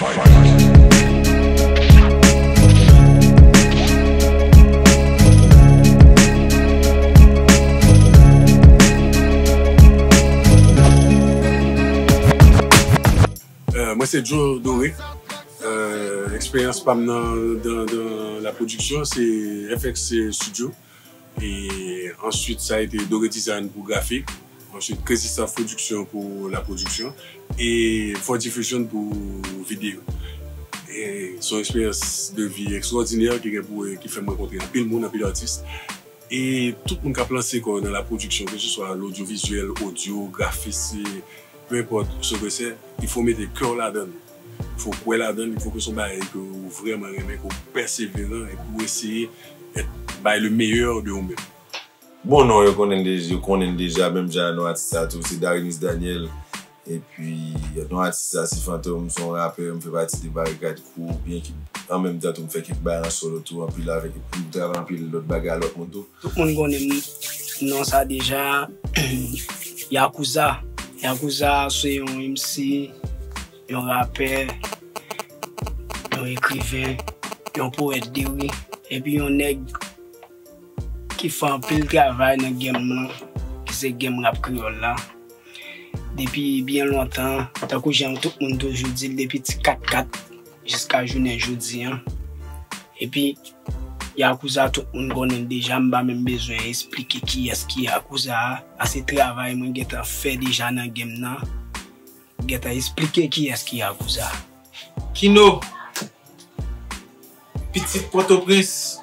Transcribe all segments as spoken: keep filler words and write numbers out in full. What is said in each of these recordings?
Euh, mwen se Joe Doré. Euh, eksperyans pa m nan, nan, nan la pwodiksyon, se F X Studio. E answit, sa a ete Doré Design pou grafik. Answit, Crazy Staff Production pou la pwodiksyon. E Forty Fusion pou videyo. E se yon eksperyans de vi ekstwòdinè ki gen pou, ki fè m rankontre anpil moun, anpil atis. E tout moun k ap lanse kò yo nan la pwodiksyon, ke se swa lodyovizyèl, odyo, grafis, e pe enpòt ce que c'est, il faut mete kè w ladan l. Fò w kwè ladan l, fò ke se yon bagay ke w vrèman renmen, ke w pèseveran, epi w eseye et bay le meilleur de ou menm. Bon, non, yo konnen l deja, yo konnen l deja, menm jan non atis la tou, se Darinis Daniel. Epi, non atis la, se Fantom, se yon rapè, m fè pati de Barikad Crew, byen ki, an menm tan tou, m fè kèk bagay an solo tou, anpil avèk, m travay anpil lòt bagay a lòt moun tou. Tout moun konnen m, non sa deja. Yakuza. Yakuza se yon M C, yon rapè, yon ekriven, yon powèt de ri, epi yon nèg ki fè anpil travay nan game lan, ki se game rap kreyòl la. Depi byen lontan, tankou jan tout moun toujou di l, depi ti kat kat jiska jounen jodi an. Epi, Yakuza, tout moun konnen l deja, m pa menm bezwen esplike kiyès ki Yakuza a. A se travay mwen gentan fè deja nan game nan. Gentan esplike kiyès ki Yakuza. Kino, pitit Pòtoprens.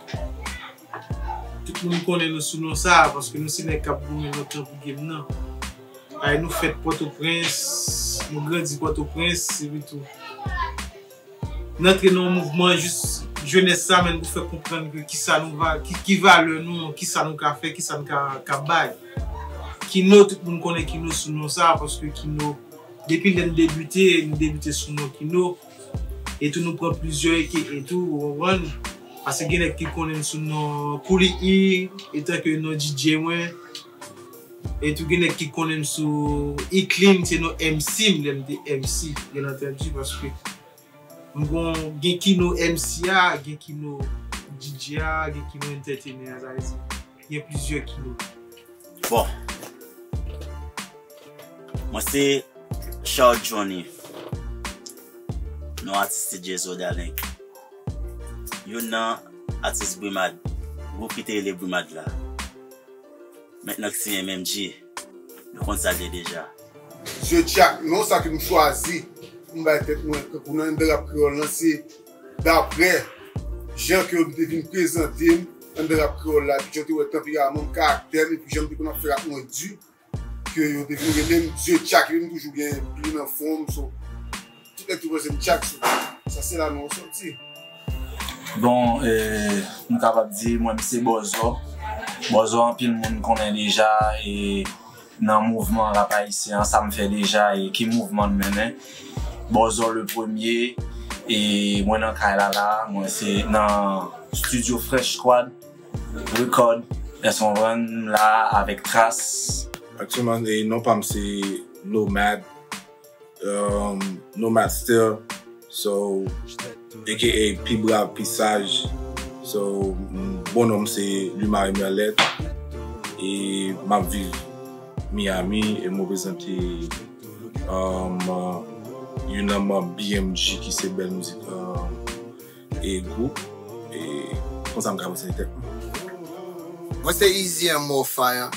Tout moun konnen nou sou non sa a, paske nou se nèg k ap goumen lontan pou game nan. Ay, nou fèt Pòtoprens, nou grandi Pòtoprens, epi tou. N antre nan yon mouvman jis jenès sa menm pou fè konprann ke kisa nou va, ki, ki valè nou, kisa nou ka fè, kisa nou ka, ka bay. Kino, tout moun konnen Kino sou non sa, paske Kino, depi lè n debite, n debite sou non Kino. E tou nou pran plizyè eke e tou, ou konprann? Paske gen nèg ki konnen m sou non Kouli I, etanke non D J mwen. E tou gen nèg ki konnen m sou Iclean, se non M C m, lè m te M C, byen antandi, paske m gon, gen Kino M C a, gen Kino D J a, gen Kino entertainer a, sa vle di, gen plizyè Kino. Bon. Mwen se Charles Johnny. Non atis se Jezo Dalink. Youn nan atis Brimad. Gwoup ki te rele Brimad la. Mentnan ki se M M G. Nou konn sa l ye deja. Zye Tchak, non sa ke m chwazi pou m bay tèt mwen, tankou nan anndan rap kreyòl lan, se daprè jan ke yo te vin prezante m anndan rap kreyòl la, epi jan yo te wè tanperaman m, karaktè m, epi jan m te konn ap fè rap mwen di, ke yo te vin rele m Zye Tchak, epi m toujou gen pli nan fwon m, so, tout nèg tou panse m Tchak, so, sa se la non an sòti. Bon, eh, m kapab di, mwen, m se Bòzò. Bòzò, anpil moun konnen deja, e nan mouvman rap ayisyen an, sa m fè deja, e ki mouvman n mennen. Bòzò le premye, e mwen nan kay la la, mwen se nan studio Fresh Squad Record, èske w konprann, m la avèk Tras. Aktyèlman, e non pa m se Nomad, um, Nomad Still, so, A K A Pi Brav, Pi Saj. So, m, bon non m se Lumari Merlet, e m ap viv Miami, e m reprezante, um, uh, youn nan manm B M G ki se Bèl Mizik, um, e gwoup, e konsa m ka prezante tèt mwen. Mwen se Easy and More Fire.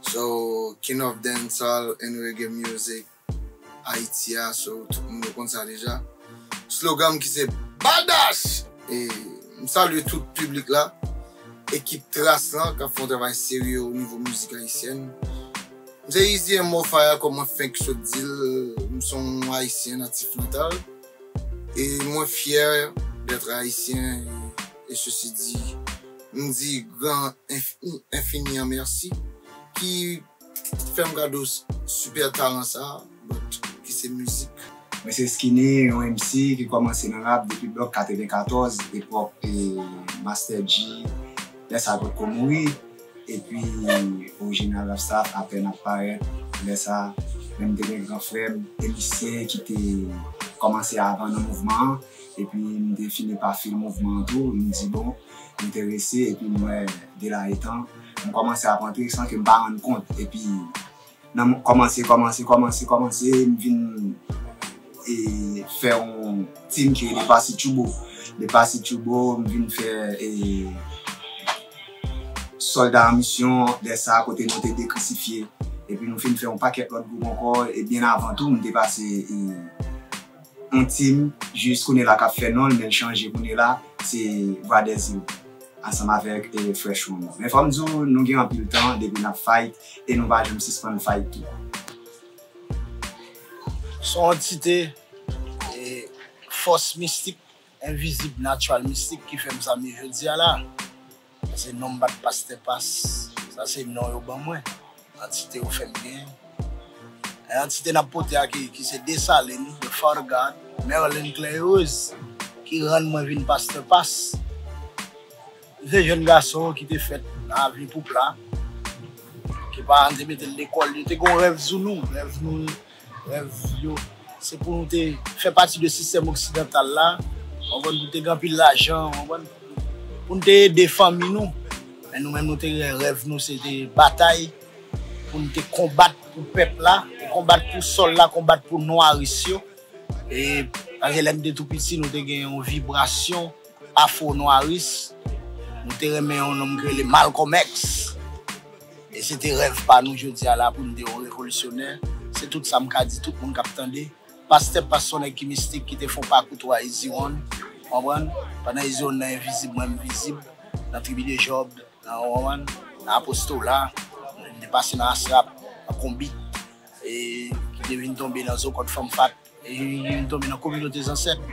So, King of Dancehall and Reggae Music Haiti a, so, tout moun yo konn sa deja. Slogan m ki se Badass! E m salye tout piblik la, ekip Tras lan k ap fè yon travay serye o nivo mizik ayisyèn. M se Easy and More Fire, kòm mwen fenk sot di l, m se yon Ayisyen natif natal. E mwen fyè d'être Haïtien, e, e ceci dit, m di gran enfini an mèsi ki fè m gade w super talan sa, but ki se mizik. Mwen se Skinny, yon M C ki kòmanse nan rap depi blòk katrevenkatòz, epòk, e, Master G, lè sa potko mouri. Epi, orijinal Rap Staff apèn ap parèt. Lè sa, menm te gen gran frè m, Elisye, ki te kòmanse avan nan mouvman an, epi m te fini pa fil mouvman an tou, m di bon, m enterese, epi m wè de la etan, m kòmanse ap antre san ke m pa rann kont, epi nan kòmanse, kòmanse, kòmanse, kòmanse, m vin e, fè yon team ki rele Pasi Chubo. De Pasi Chubo, m vin fè e, Sòlda an misyon, lè sa a kote nou te dekrisifye. Epi nou fin fè yon pakèt lòt gwoup ankò, e byen avan tou, m te pase e, yon team, jis kounye la k ap fè non l, men l chanje kounye la, se Vwa dèzil, ansanm avèk e, Fresh One. Men fò m di w, nou gen anpil tan depi n ap fight, e nou pa janm sispann fight tou. Se yon antite e, fòs mistik, envizib, natural mistik ki fè m sa m ye jodi a la. Se non m bat Pastè Pas. Sa se non yo ban mwen. Antite yo fè m gen. E antite n ap pote a ki, ki se Desalin, The Father God, Merlin Claireuse, ki rann mwen vin Pastè Pas. Se jèn gason ki te fèt nan avni Poupla, ke paran te mete l lekòl, yo te gen yon rèv sou nou, rèv nou, rèv yo, se pou nou te fè pati de sistèm oksidantal la, w konprann, pou te gen anpil lajan, w konprann, pou n te ede fanmi nou. Men nou menm nou te gen rèv nou, se te batay pou n te konbat pou pèp la, konbat pou sòl la, konbat pou nwaris yo. E paske lè m te tou piti, nou te gen yon vibrasyon afwo-nwaris. Nou te renmen yon nonm ki rele Malcolm X. E se te rèv pa nou jodi a la pou n te yon revolisyonè. Se tout sa m ka di tout moun k ap tande. Pastè Pas se yon nèg ki mistik, ki te fè yon pakou tou a Easy One. Konprann? Pandan Easy One nan envizib, mwen m vizib. Nan tribi de Jòb, nan, w konprann? Nan Apostola, m te pase nan Asrap, nan Konbit, e ki te vin tonbe nan Zokòt Fanm Fat. E vin tonbe nan kominote zansèt.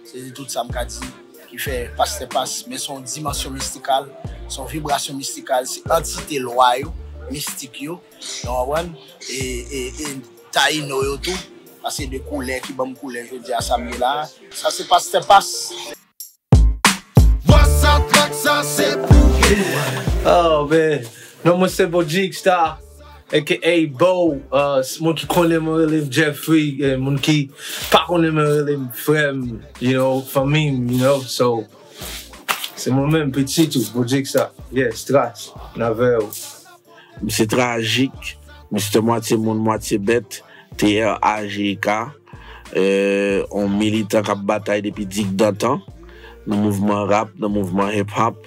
Se tout sa m ka di ki fè Pastè Pas, men se yon dimansyon mistikal, se yon vibrasyon mistikal, se antite lwa yo, mistik yo, w konprann? E, e, e Tayino yo tou, paske de koulè ki ban m koulè jodi a sa m ye la. Sa se Pastè Pas. Bòs sa, trèk sa se pou ou. Oh man, non mwen se Bo Jigsta, A K A Bo, uh, s- moun ki konnen mwen rele m Jeffrey, eh, moun ki pa konnen mwen rele m frè m, you know, fanmi m, you know, so se mwen menm pitit ou, Bo Jigsta, yes, Tras, n avè w. M se Trajik, Mister Mwatye Moun Mwatye Bèt, T R A J I K, yon militan k ap batay depi digdantan nan mouvman rap, nan mouvman hip hop.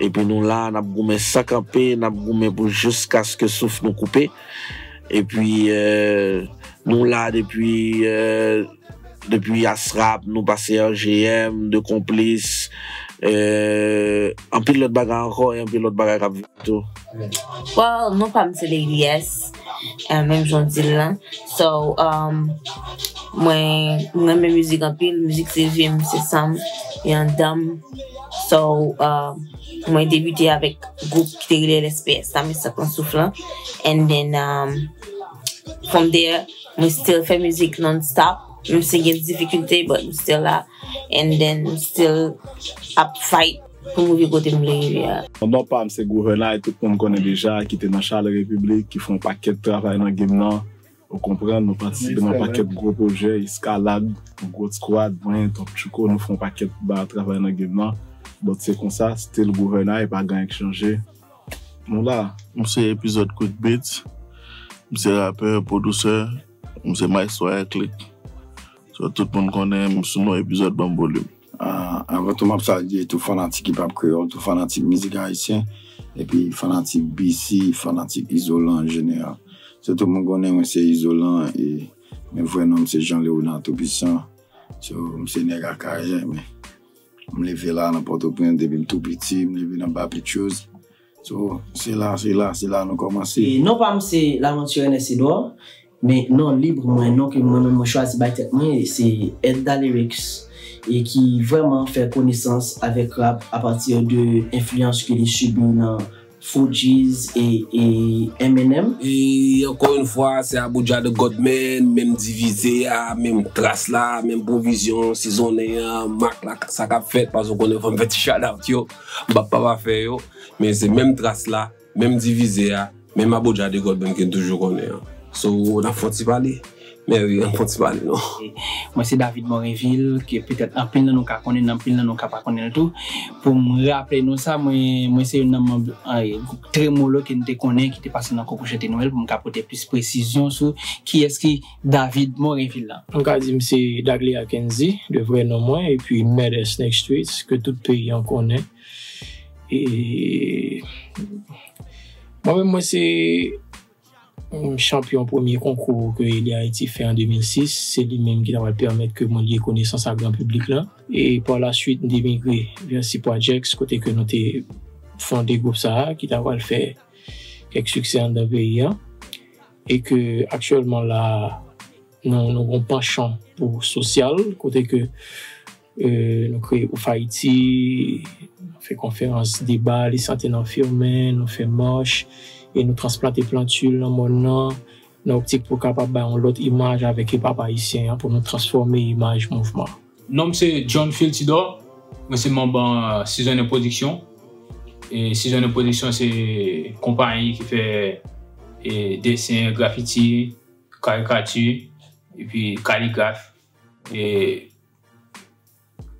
Epi nou la, n ap goumen san kanpe, n ap goumen pou jiskaske souf nou koupe. Epi nou la depi depi Asrap, nou pase R G M, De Konplis, anpil lòt bagay ankò e anpil lòt bagay k ap vini tou. Well, non pa m se Lady S, menm jan w di l lan. So, mwen, mwen renmen mizik anpil, mizik se vi m, se san m, li anndan m. So, mwen debite avèk gwoup ki te rele L S P S la, Mister Konsouf lan. And then, from there, mwen still fè mizik non-stop, menm si gen difikilte, but m still la. And then, m still ap fight pou m rive kote m vle rive a. Non pa m se Gouvènay, tout moun konnen deja, ki te nan Chalè Repiblik, ki fè yon pakèt travay nan game nan. Ou konprann, nou patisipe nan yon pakèt gwo pwojè, Eskalad, Gwòt Squad, mwen, Top Tchouko, nou fè yon pakèt ba travay nan game nan. Donk se konsa, still Gouvènay, pa gen anyen k chanje. Nou la. M se Epizòd Quick Beats. M se rapè, pwodiktè. M se maestro a Click. So tout moun konnen m sou non Epizòd Banm Volim. Avan tou m ap salye tout fanatik hip hop kreyòl, tout fanatik mizik ayisyen, epi fanatik B C, fanatik Izolan an jeneral. So tout moun konnen mwen se Izolan e men vrè non m se Jean Léonard Toupisan. So m se nèg Akayè men m leve la nan Pòtoprens depi m tou piti, m leve nan Bapitchouz. So, se la, se la, se la nou kòmanse. Non pa m se Laventure Ernest Edouard, men non lib mwen, non ke mwen menm mwen chwazi bay tèt mwen, se Edda Lyrics, e ki vrèman fè konesans avèk rap apati de enfliyans ke li sibi nan Fugees e, e Eminem. E ankò yon fwa, se Abuja the Godman, menm divize a, menm tras la, menm pwovizyon, sizonnen an, mak la, sa k ap fèt, paske w konnen fò m fè ti shout out yo, m p ap pa pa fè yo. Men se menm tras la, menm divize a, menm Aboudja de Godman ke n toujou konnen an. So, n ap fè yon ti pale. Men wi, an fon ti pale non. Mwen se David Morinvil, ke petèt anpil nan nou ka konnen, anpil nan nou ka pa konnen l tou. Pou m raple nou sa, mwen, mwen se youn nan manm, eh, gwoup Tremolo ke n te konnen, ki te pase nan konkou chante Nwèl, pou m ka pote plis presizyon sou kiyès ki David Morinvil la. M ka di m se Daglea Kenzy, de vrè non mwen, epi Mad Snake Streets, ke tout peyi an konnen. E mwen menm, mwen se chanpyon premye konkou ke Eli Ayiti fè an de mil sis. Se li menm ki ta pral pèmèt ke mwen lye konesans a gran piblik la. E pa la swit, m te migre vè Sea Projects, kote ke nou te fonde gwoup sa a, ki ta pral fè kèk siksè anndan peyi a. E ke aktyèlman la, nou, nou gon panchan pou sosyal, kote ke, eh, nou kreye Ouf Ayiti, nou fè konferans deba, li sante nan Firmen, nou fè mach, e nou transplante planti nan mòn nan, nan optik pou kapab bay yon lòt imaj avèk hip hop ayisyen an, pou nou transfòme imaj mouvman. Non m se John Phil Tidor, mwen se manm, eh, Seasoning Production. E Seasoning Production se konpayi ki fè, eh, desen, grafiti, karikati, epi kaligraf, e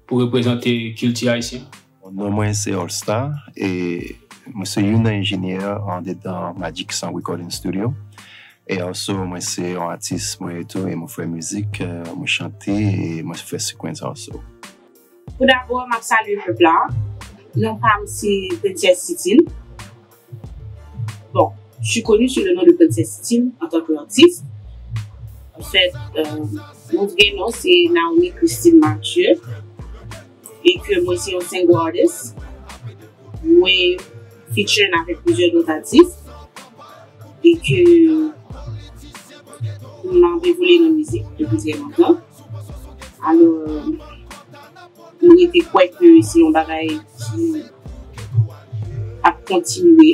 pou reprezante kilti ayisyen. Non mwen se All Star, e mwen se youn nan enjenyè andedan Magic Sound Recording Studio. E also, mwen se yon atis mwen tou, e mwen fè mizik, eh, mwen chante, e mwen fè sequence also. Pou dabò, m ap salye pèp la. Non pa m se Princess Titine. Bon, je suis connue sous le nom de Princess Titine en tant qu'artiste. En fait, euh, mon vrai nom, c'est Naomi Christine Mathieu. E ke mwen se yon single artist. Mwen featuring avèk plizyè lòt atis. E ke m ap evolye nan mizik depi trè lontan. Alò, m rete kwè ke se yon bagay ki ap kontinye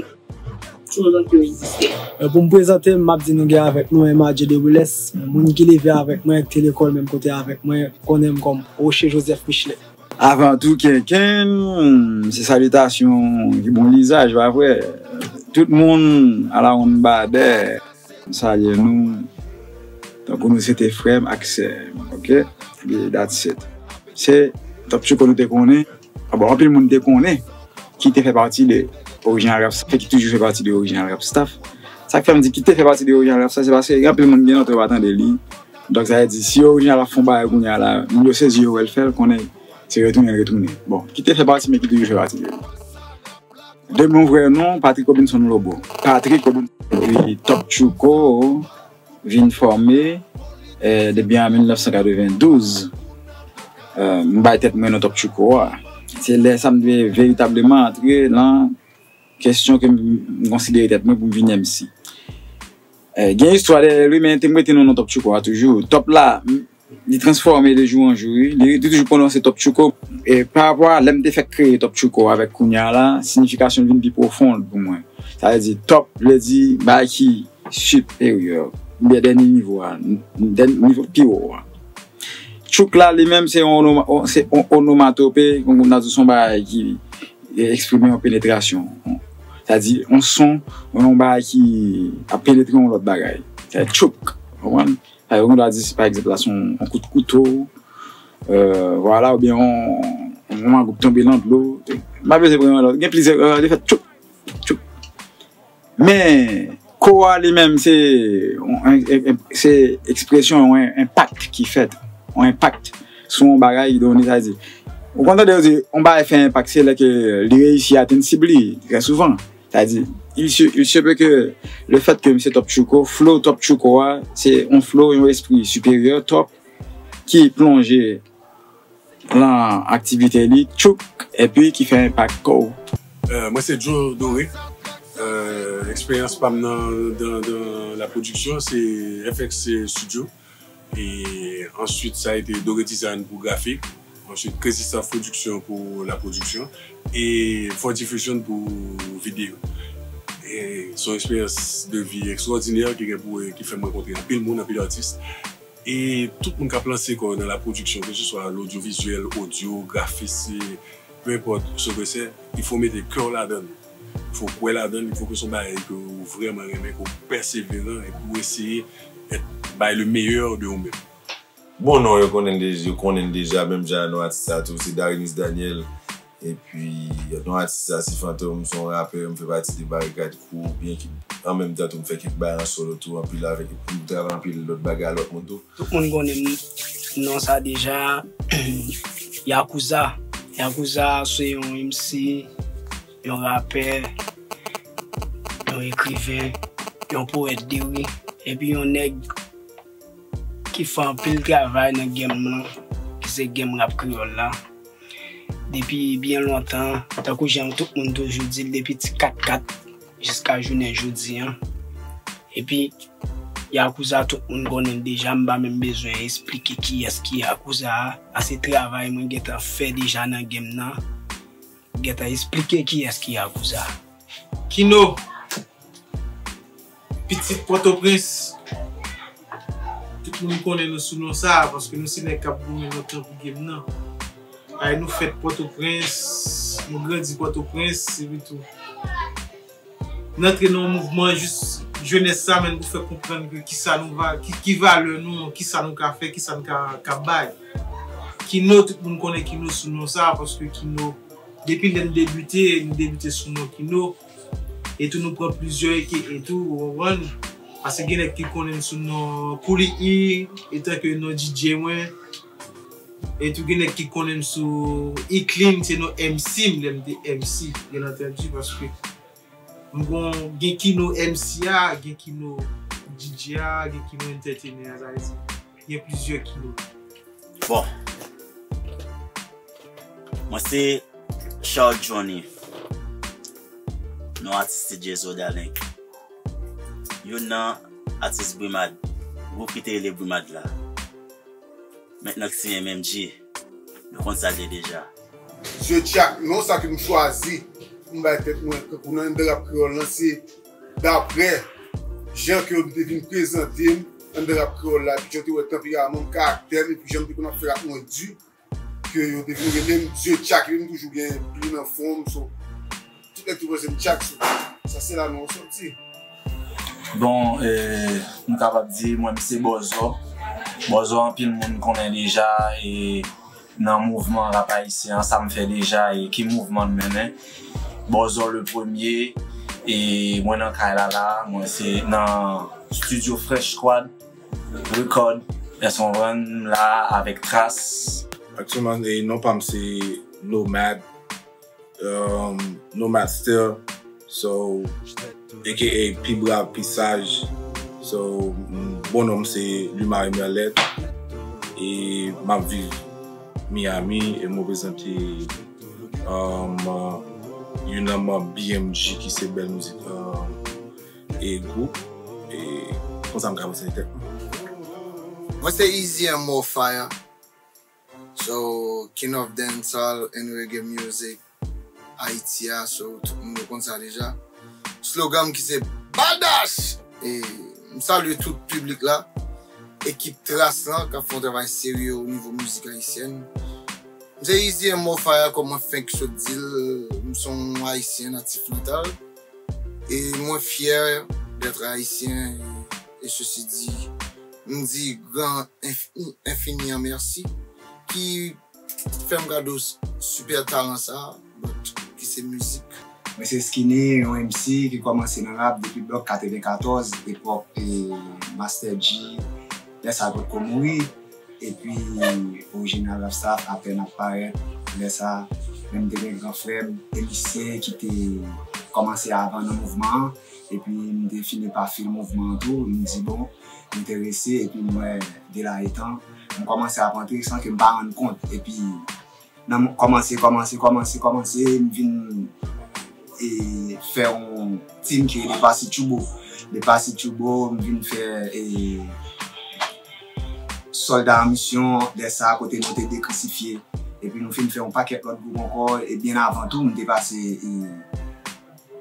toutotan ke yo egziste. Pou m prezante m, m ap di nou gen avèk nou M R J de Willes, moun ki leve avèk mwen, ki te lekòl menm kote avèk mwen, konnen m kòm Rocher Joseph Michelet. Avan tou, kenkenn, se salitasyon ki bon lizaj, pa vre? Tout moun alawonn badè, m salye nou tankou nou se te frè m ak sè m, oke? Epi that's it. Se Top Tchouko nou te konnen. Bon, anpil moun te konnen ki te fè pati de Original Rap Staff e ki toujou fè pati de Original Rap Staff. Sa k fè m di ki te fè pati de Original Rap Staff, se paske gen anpil moun gen lontan yo pa tande li. Donk, sa vle di, si Original ap fè yon bagay kounye a la, moun yo sezi yo wè l fè l, konnen se retounen l retounen. Bon, ki te fè pati, men ki toujou fè pati de li. De mon vrè non, Patrick Robinson Lobo. Patrick Robinson. Epi Top Tchouko vin fòme, eh, depi an mil nèf san katrevendouz. Eh, m bay tèt mwen non Top Tchouko a. Se lè sa m te veritableman antre nan kesyon ke m, m konsidere tèt mwen pou m vin M C. Eh, gen istwa dèyè l, wi, men te m rete non non Top Tchouko a toujou. Top la, m, li transfòme de jou an jou, wi. Li, li toujou pwononse Top Tchouko. E pa rapò a lè m te fèk kreye Top Tchouko avèk kounye a la, siyifikasyon l vin pi pwofon pou mwen. Sa vle di, top vle di bagay ki siperyè, oubyen dènye nivo a, dènye nivo pi wo a. Tchouk la, li menm, se yon onoma-, se yon onomatope, konn nou di se yon bagay ki, eh, eksprime yon penetrasyon. Sa di, yon son, yon bagay ki ap penetre yon lòt bagay. Sa di tchouk, konprann? Sa yo konn di, pa egzanp, la, se yon, yon kout kouto, eh, vwala, oubyen yon, yon mangoup tonbe nan dlo. M pa bezwen pran yon lòt. Gen plizyè, eh, li fè tchouk, tchouk. Men, ko a li menm, se, se ekspresyon yon enpak ki fèt, yon enpak sou yon bagay ki donnen, sa di. Ou konn tande yo di, yon bagay fè enpak, se lè ke li reyisi atenn sib li, trè souvan. Sa di, il se, il se peut que le fait que m se Top Tchouko, flow Top Tchouko a, se yon flow, yon espri siperyè, top, ki plonje lan aktivite li, tchouk, epi ki fè enpak kò w. Euh, mwen se Joe Doré. Euh, eksperyans pa m nan, dans, dans la production, se F X Studio. E answit, sa a été Doré Design pou grafik. Answit, Crazy Staff Production pou la production. E Four Diffusion pou videyo. E se yon eksperyans de vi ekstwòdinè ki gen pou, ki fè m rankontre anpil moun, anpil atis. E tout moun k ap lanse kò yo nan la pwodiksyon, ke se swa lodyovizyèl, odyo, grafis, e, peu importe ce que c'est, il faut mete kè w ladan l. Fò w kwè ladan l, fò ke se yon bagay ke w vrèman renmen, ke w pèseveran, epi w eseye et, bay le meilleur de ou menm. Bon, non, yo konnen l deja, yo konnen l deja, menm jan non atis la tou, se Darinis Daniel. Epi, non atis la se Fantom, se yon rapè, m fè pati de Barikad Crew, byen ke an menm tan tou m fè kèk bagay an solo tou, anpil avèk, m travay anpil lòt bagay a lòt moun tou. Tout moun konnen m non sa deja, Yakuza. Yakuza se yon M C, yon rapè, yon ekriven, yon powèt de ri, epi yon nèg ki fè anpil travay nan game lan, ki se game rap kreyòl la. Depi byen lontan, tankou jan tout moun toujou di l, depi ti kat kat jiska jounen jodi an. Epi, Yakuza tout moun konnen l deja, m pa menm bezwen esplike kiyès ki Yakuza a, a se travay mwen gentan fè deja nan game nan, gentan esplike kiyès ki Yakuza a. Kino, pitit Pòtoprens, tout moun konnen nou sou non sa a, paske nou se nèg k ap goumen lontan pou game nan. Ay, nou fèt Pòtoprens, nou grandi Pòtoprens, epi tou. N antre nan yon mouvman jis jenès sa menm pou fè konprann ke kisa nou va, ki, ki valè nou, kisa nou ka fè, kisa nou ka, ka bay. Kino, tout moun konnen Kino sou non sa, paske Kino, depi lè n debite, n debite sou non Kino. E tou nou pran plizyè aka tou, ou konprann? Paske gen nèg ki konnen m sou non Kouli E, etanke non D J mwen. E tou gen nèg ki konnen m sou E-Clean, se non M C m, lè m te M C, byen antandi, paske m gon, gen Kino M C a, gen Kino D J a, gen Kino entertainer a, sa vle di, gen plizyè Kino. Bon. Mwen se Charles Johnny. Non atis se Jezo Dalink. Youn nan atis Brimad, gwoup ki te rele Brimad la. Mentnan k siyen M M G, nou konn sa l ye deja. Zye Tchak, non sa ke m chwazi pou m bay tèt mwen, kankou nan anndan rap kreyòl lan, se daprè jan ke yo te vin prezante m anndan rap kreyòl la, epi jan yo te wè tanperaman m, karaktè m, epi jan m te konn ap fè rap mwen di, ke yo te vin rele m Zye Tchak, epi m toujou gen pli nan fwon m, so, tout nèg tou panse m Tchak, so, sa se la non an sòti. Bon, eh, m kapab di mwen m se Bòzò. Bòzò anpil moun konnen deja, e nan mouvman rap ayisyen an, sa m fè deja, e ki mouvman n mennen. Bòzò le premye, e mwen nan kay la la, mwen se nan studio Fresh Squad Record, èske w konprann, m la avèk Tras. Aktyèlman, eh, non pa m se Nomad, um, Nomad Still, so, aka Pi Brav, Pi Saj. So, m, bon non m se Lumari Merlet, e m ap viv Miami, e m reprezante, um, youn nan manm B M G ki se Bèl Mizik, um, e gwoup, e konsa m ka prezante tèt mwen. Mwen se Easy and More Fire. So, King of Dancehall and Reggae Music Haiti a, so, tout moun yo konn sa deja. Slogan m ki se Badass! E m salye tout piblik la, ekip Tras lan k ap fè yon travay serye o nivo mizik ayisyèn. M se Easy and More Fire, kòm mwen fenk sot di l, m se yon Ayisyen natif natal. E mwen fyè d'être Haïtien, e, e sesi di, m di gran enfini an mèsi ki fè m gade w sipè talan sa a, but ki se mizik. Mwen se Skinny, yon M C ki kòmanse nan rap depi blòk katrevenkatòz, epòk, e, Master G, lè sa potko mouri. Epi orijinal Rap Staff apèn ap parèt lè sa, men m te gen gran frè m, Elisye, ki te kòmanse avan nan mouvman an, epi m te fini pa fil mouvman an tou, m di bon, m enterese, epi m wè de la etan, m kòmanse ap antre san ke m pa rann kont, epi nan kòmanse, kòmanse, kòmanse, kòmanse, m vin e, fè yon team ki rele Pasi Chubo. De Pasi Chubo, m vin fè e, Soldat en Mission, lè sa kote nou te dekrisifye. Epi nou fin fè yon pakèt lòt gwoup ankò, e byen avan tou, m te pase e,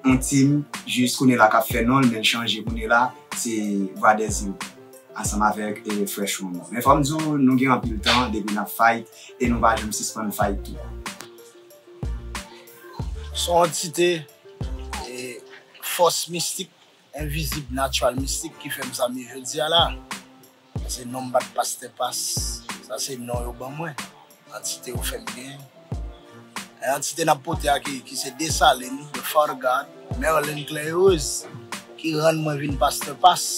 yon team, jis kounye la k ap fè non l, men l chanje kounye la, se Vwa dèzil. Ansanm avèk e, Fresh One. Men fò m di w, nou gen anpil tan depi n ap fight, e nou pa janm sispann fight tou. Se yon antite e, fòs mistik, envizib, natural mistik ki fè m sa m ye jodi a la. Se non m bat Pastè Pas. Sa se non yo ban mwen. Antite yo fè m gen. E antite n ap pote a ki, ki se Desalin, The Father God, Merlin Claireuse, ki rann mwen vin Pastè Pas.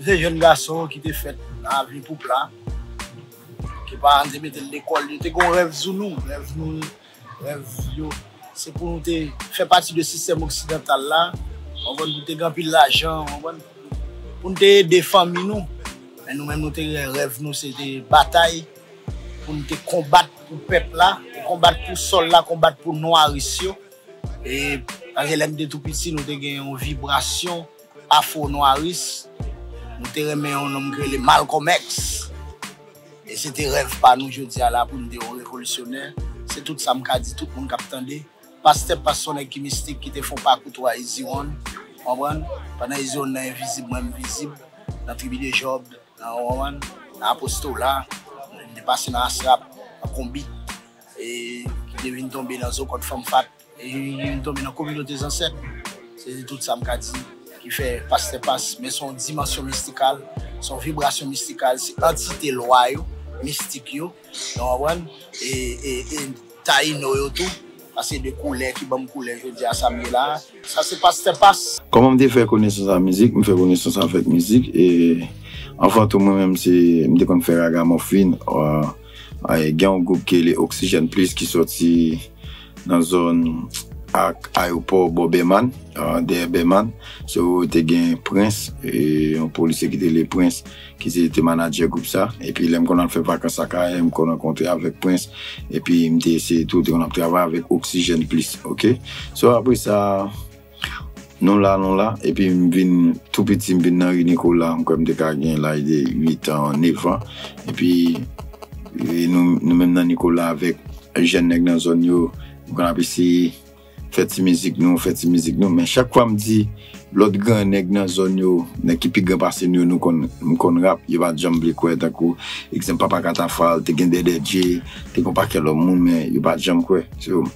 Se jèn gason ki te fèt nan avni Poupla, ki paran te mete l lekòl, yo te gen yon rèv sou nou, rèv nou, rèv yo, se pou nou te fè pati de sistèm oksidantal la, w konprann, pou te gen anpil lajan, w konprann, pou nou te ede fanmi nou. Men nou menm, nou te gen rèv nou, se te batay, pou nou te konbat pou pèp la, konbat pou sòl la, konbat pou nwaris yo. E, paske lè m te tou piti, nou te gen yon vibrasyon afwo-nwaris. Nou te renmen yon nonm ki rele Malcolm X. E se te rèv pa nou jodi a la pou nou te yon revolisyonè. Se tout sa m ka di tout moun k ap tande. Pastè Pas se yon nèg ki mistik, ki te fè yon pakou tou a Easy One. Konprann? Pandan Easy One nan envizib, mwen m vizib. Nan tribi de Jòb, nan, w konprann, nan Apostola, m te pase nan Asrap, nan Konbit, e ki te vin tonbe nan Zokòt Fanm Fat, e ki vin tonbe nan kominote zansèt. Se tout sa m ka di ki fè Pastè Pas, men se yon dimansyon mistikal, se yon vibrasyon mistikal, se antite lwa yo, mistik yo, w konprann, e, e, e Tayino yo tou, paske de koulè ki ban m koulè jodi a sa m ye la a. Sa se Pastè Pas. Kòman m te fè konesans ak mizik? M fè konesans avèk mizik, e anvan tou, mwen menm, se, m te konn fè ragamòfin. Gen yon gwoup ki rele Oxygène Plus ki sòti nan zòn ak ayewopò bò Bèman, dèyè Bèman. So, te gen Prince, e yon polisye ki te rele Prince, ki se te manadjè gwoup sa. Epi lè m konn al fè vakans lakay, m konn rankontre avèk Prince. Epi m te eseye tou, te konn ap travay avèk Oxygène Plus, oke? So, apre sa, nou la, nou la. Epi m vin tou piti, m vin nan ri Nikola. M kwè m te ka gen laj de uit an, nèf an. Epi, e nou, nou menm nan Nikola avèk jèn nèg nan zòn yo, m konn ap eseye fè ti mizik nou, fè ti mizik nou. Men chak fwa m di lòt gran nèg nan zòn yo, nèg ki pi gran pase nou yo, nou konn, m konn rap, yo pa t janm vle kwè. Tankou, egzanp, Papa Katafal, te gen Dèdè Dje, te gen yon pakèt lòt moun, men yo pa t janm kwè. So,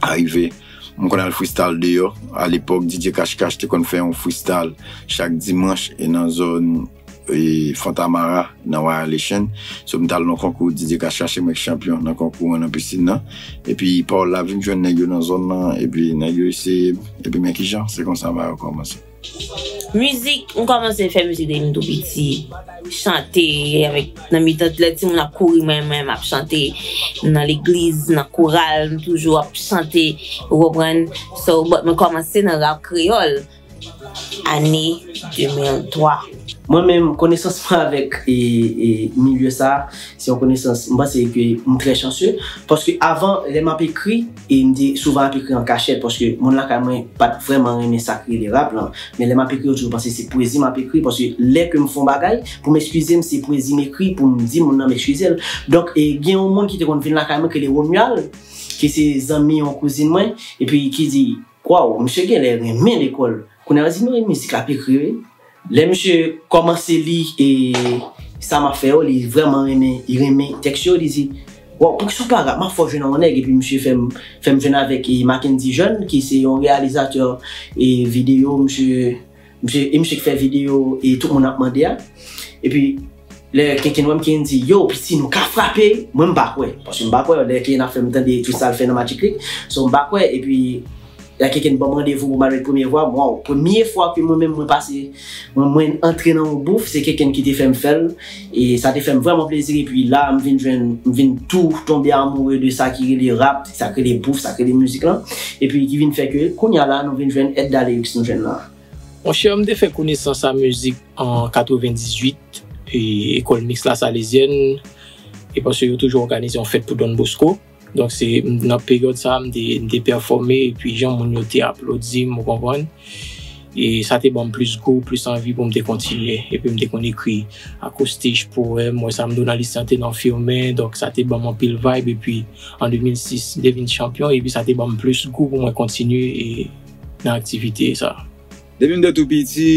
arive, m konn al freestyle deyò. Alepòk, D J Cash Cash te konn fè yon freestyle chak dimanch, e nan zòn e Fontamara nan Royal Haitian. So, m t al nan konkou, D J Cash Cash se mwen k chanpyon nan konkou an nan pisin nan. Epi pawòl la vin jwenn nèg yo nan zòn nan, epi nèg yo eseye m. Epi men kijan, se konsa bagay yo kòmanse. Mizik, m kòmanse fè mizik depi m tou piti. Chante avèk, nan mitan lè timoun ap kouri, mwen menm ap chante nan legliz, nan koral, m toujou ap chante, ou konprann? So, but mwen kòmanse nan rap kreyòl. Ane de mil twa. Mwen menm, konesans mwen avèk e, e, milye sa a, se yon konesans, m panse ke m trè chanse, paske avan, lè m ap ekri, e m te souvan ap ekri an kachèt, paske moun lakay mwen pa t vrèman renmen sa k rele rap lan, men lè m ap ekri, yo toujou panse se pwezi m ap ekri, paske lè ke m fè yon bagay, pou m eskize m, se pwezi m ekri, pou m di moun nan m eskize l. Donk, e, gen yon moun ki te konn vin lakay mwen, ki rele Romuald, ki se zanmi yon kouzin mwen, epi ki di, Waw, misye genlè renmen lekòl. Kounye a, yo di, "Non, e mizik l ap ekri, wi." Lè misye kòmanse li e sa m ap fè yo, li vrèman renmen, li renmen tèks yo, li di, "Waw, poukisa w pa rap? M ap fè w jwe nan yon nèg." Epi misye fè m, fè m jwenn avèk e Mackendy Jeune, ki se yon reyalizatè e videyo, misye, misye, e misye ki fè videyo e Tout moun ap mande a. Epi, Lè Kenken wè m, Kenken di, "Yo, piti, nou ka frape." Mwen, m pa kwè. Paske m pa kwè. Lè Kenken ap fè m tande tout sa l fè nan Magic Click. So, m pa kwè. Epi, lè Kenken ban m randevou pou m al met premye vwa m, waw, premye fwa ke mwen menm, mwen pase, mwen, mwen antre nan yon bouf, se Kenken ki te fè m fè l. E sa te fè m vrèman plezi. Epi la, m vin jwenn, m vin tou tonbe amoure de sa ki rele rap, sa ki rele bouf, sa ki rele mizik lan. Epi ki vin fè ke, kounye a la, nou vin jwenn Edda Lyrics nou jwenn la. Monchè, m te fè konesans a mizik an katrevendizuit, e, ekòl miks Lasalezyèn, e paske yo toujou òganize yon fèt pou Don Bosco. Donk, se nan peryòd sa a, m te, m te pèfòme, epi jan moun yo te aplodi m, ou konprann? E sa te ban m plis gou, plis anvi pou m te kontinye. Epi m te konn ekri akostiche, powèm, mwen sa m Dona Lisyan te nan Firmen, donk sa te ban m anpil vibe, epi an de mil sis, m te vin chanpyon, epi sa te ban m plis gou pou mwen kontinye e nan aktivite sa. Depi m te tou piti,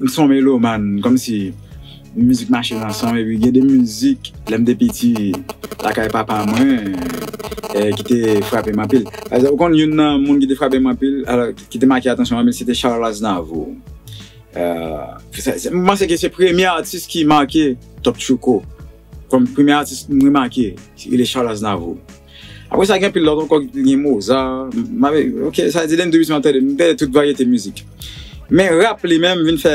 m se yon melomàn, kòmsi mizik mache ansanm, epi gen de mizik, lè m te piti, lakay papa mwen, eh, ki te frape m anpil. Ou konn youn nan moun ki te frape m anpil, alò, ki te make atansyon anpil, se te Charles Aznavour. Eh, se- se- m panse ke se premye atis ki make Top Tchouko. Kòm premye atis m remake, se rele Charles Aznavour. Apre sa, gen anpil lòt ankò, gen Mozart. M ap- ok, sa di, depi m tou piti, m ap tande, m tande tout varyete mizik. Men rap li menm vin fè,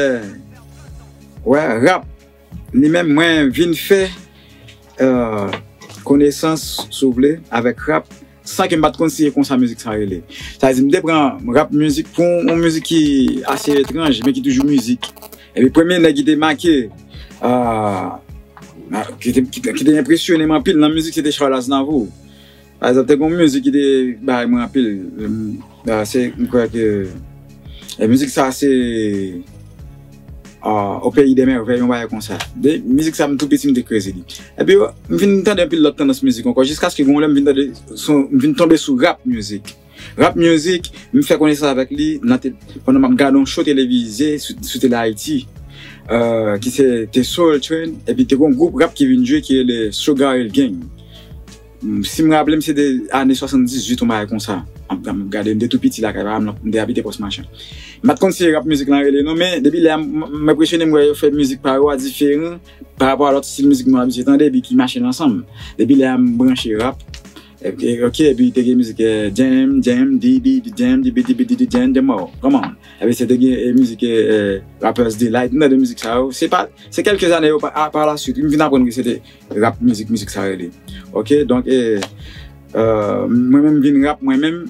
wè, rap li menm, mwen vin fè eh, konesans, si w vle, avèk rap, san ke m pa t konn si e konsa mizik sa rele. Sa vle di, m te pran rap mizik pou yon mizik ki ase etranj, men ki toujou mizik. Epi premye nèg ki te make, ah, ah, ki te, ki, ki te enpresyone m anpil nan mizik, se te Charles Aznavour. Pa egzanp, te gen yon mizik ki te bay mwen anpil. Ah, se, m kwè ke, e mizik sa se ah, Au pays des merveilles, yon bagay konsa. De, mizik sa, m tou piti, m te kreze li. Epi, m vin tande anpil lòt tandans mizik ankò, jiskaske gen yon lè m vin tande, sou- m vin tonbe sou rap mizik. Rap mizik, m fè konesans avèk li nan te- pandan m ap gade yon show televize sou, sou Tele Ayiti, eh, ki se te Soul Train, epi te gen yon gwoup rap ki vin jwe ki rele Sugar Hill Gang. Si m raple m, se de ane swasanndizuit, yon bagay konsa. M ap gade, m te tou piti lakay papa m, m te abite Pòs Machan. M pa t konn si rap mizik lan rele non, men depi lè a, m, m enpresyone m wè yo fè mizik pa yo a diferan pa rapò a lòt stil mizik nou abitye tande epi ki mache ansanm. Depi lè a, m branche rap. E- e- Ok, epi te gen mizik eh, Jam, Jam, Dibi, Jam, Dibi, Dibi, Dibi, Jam, Jam, oh, come on. Epi se te gen eh, mizik eh, eh, Rappers Delight, m tande mizik sa yo. Se pa, se kèlke zane yo pa, a- pa la swit, m vin aprann ke se te rap mizik, mizik sa rele. Ok, donk, e, e, mwen menm vin rap, mwen menm,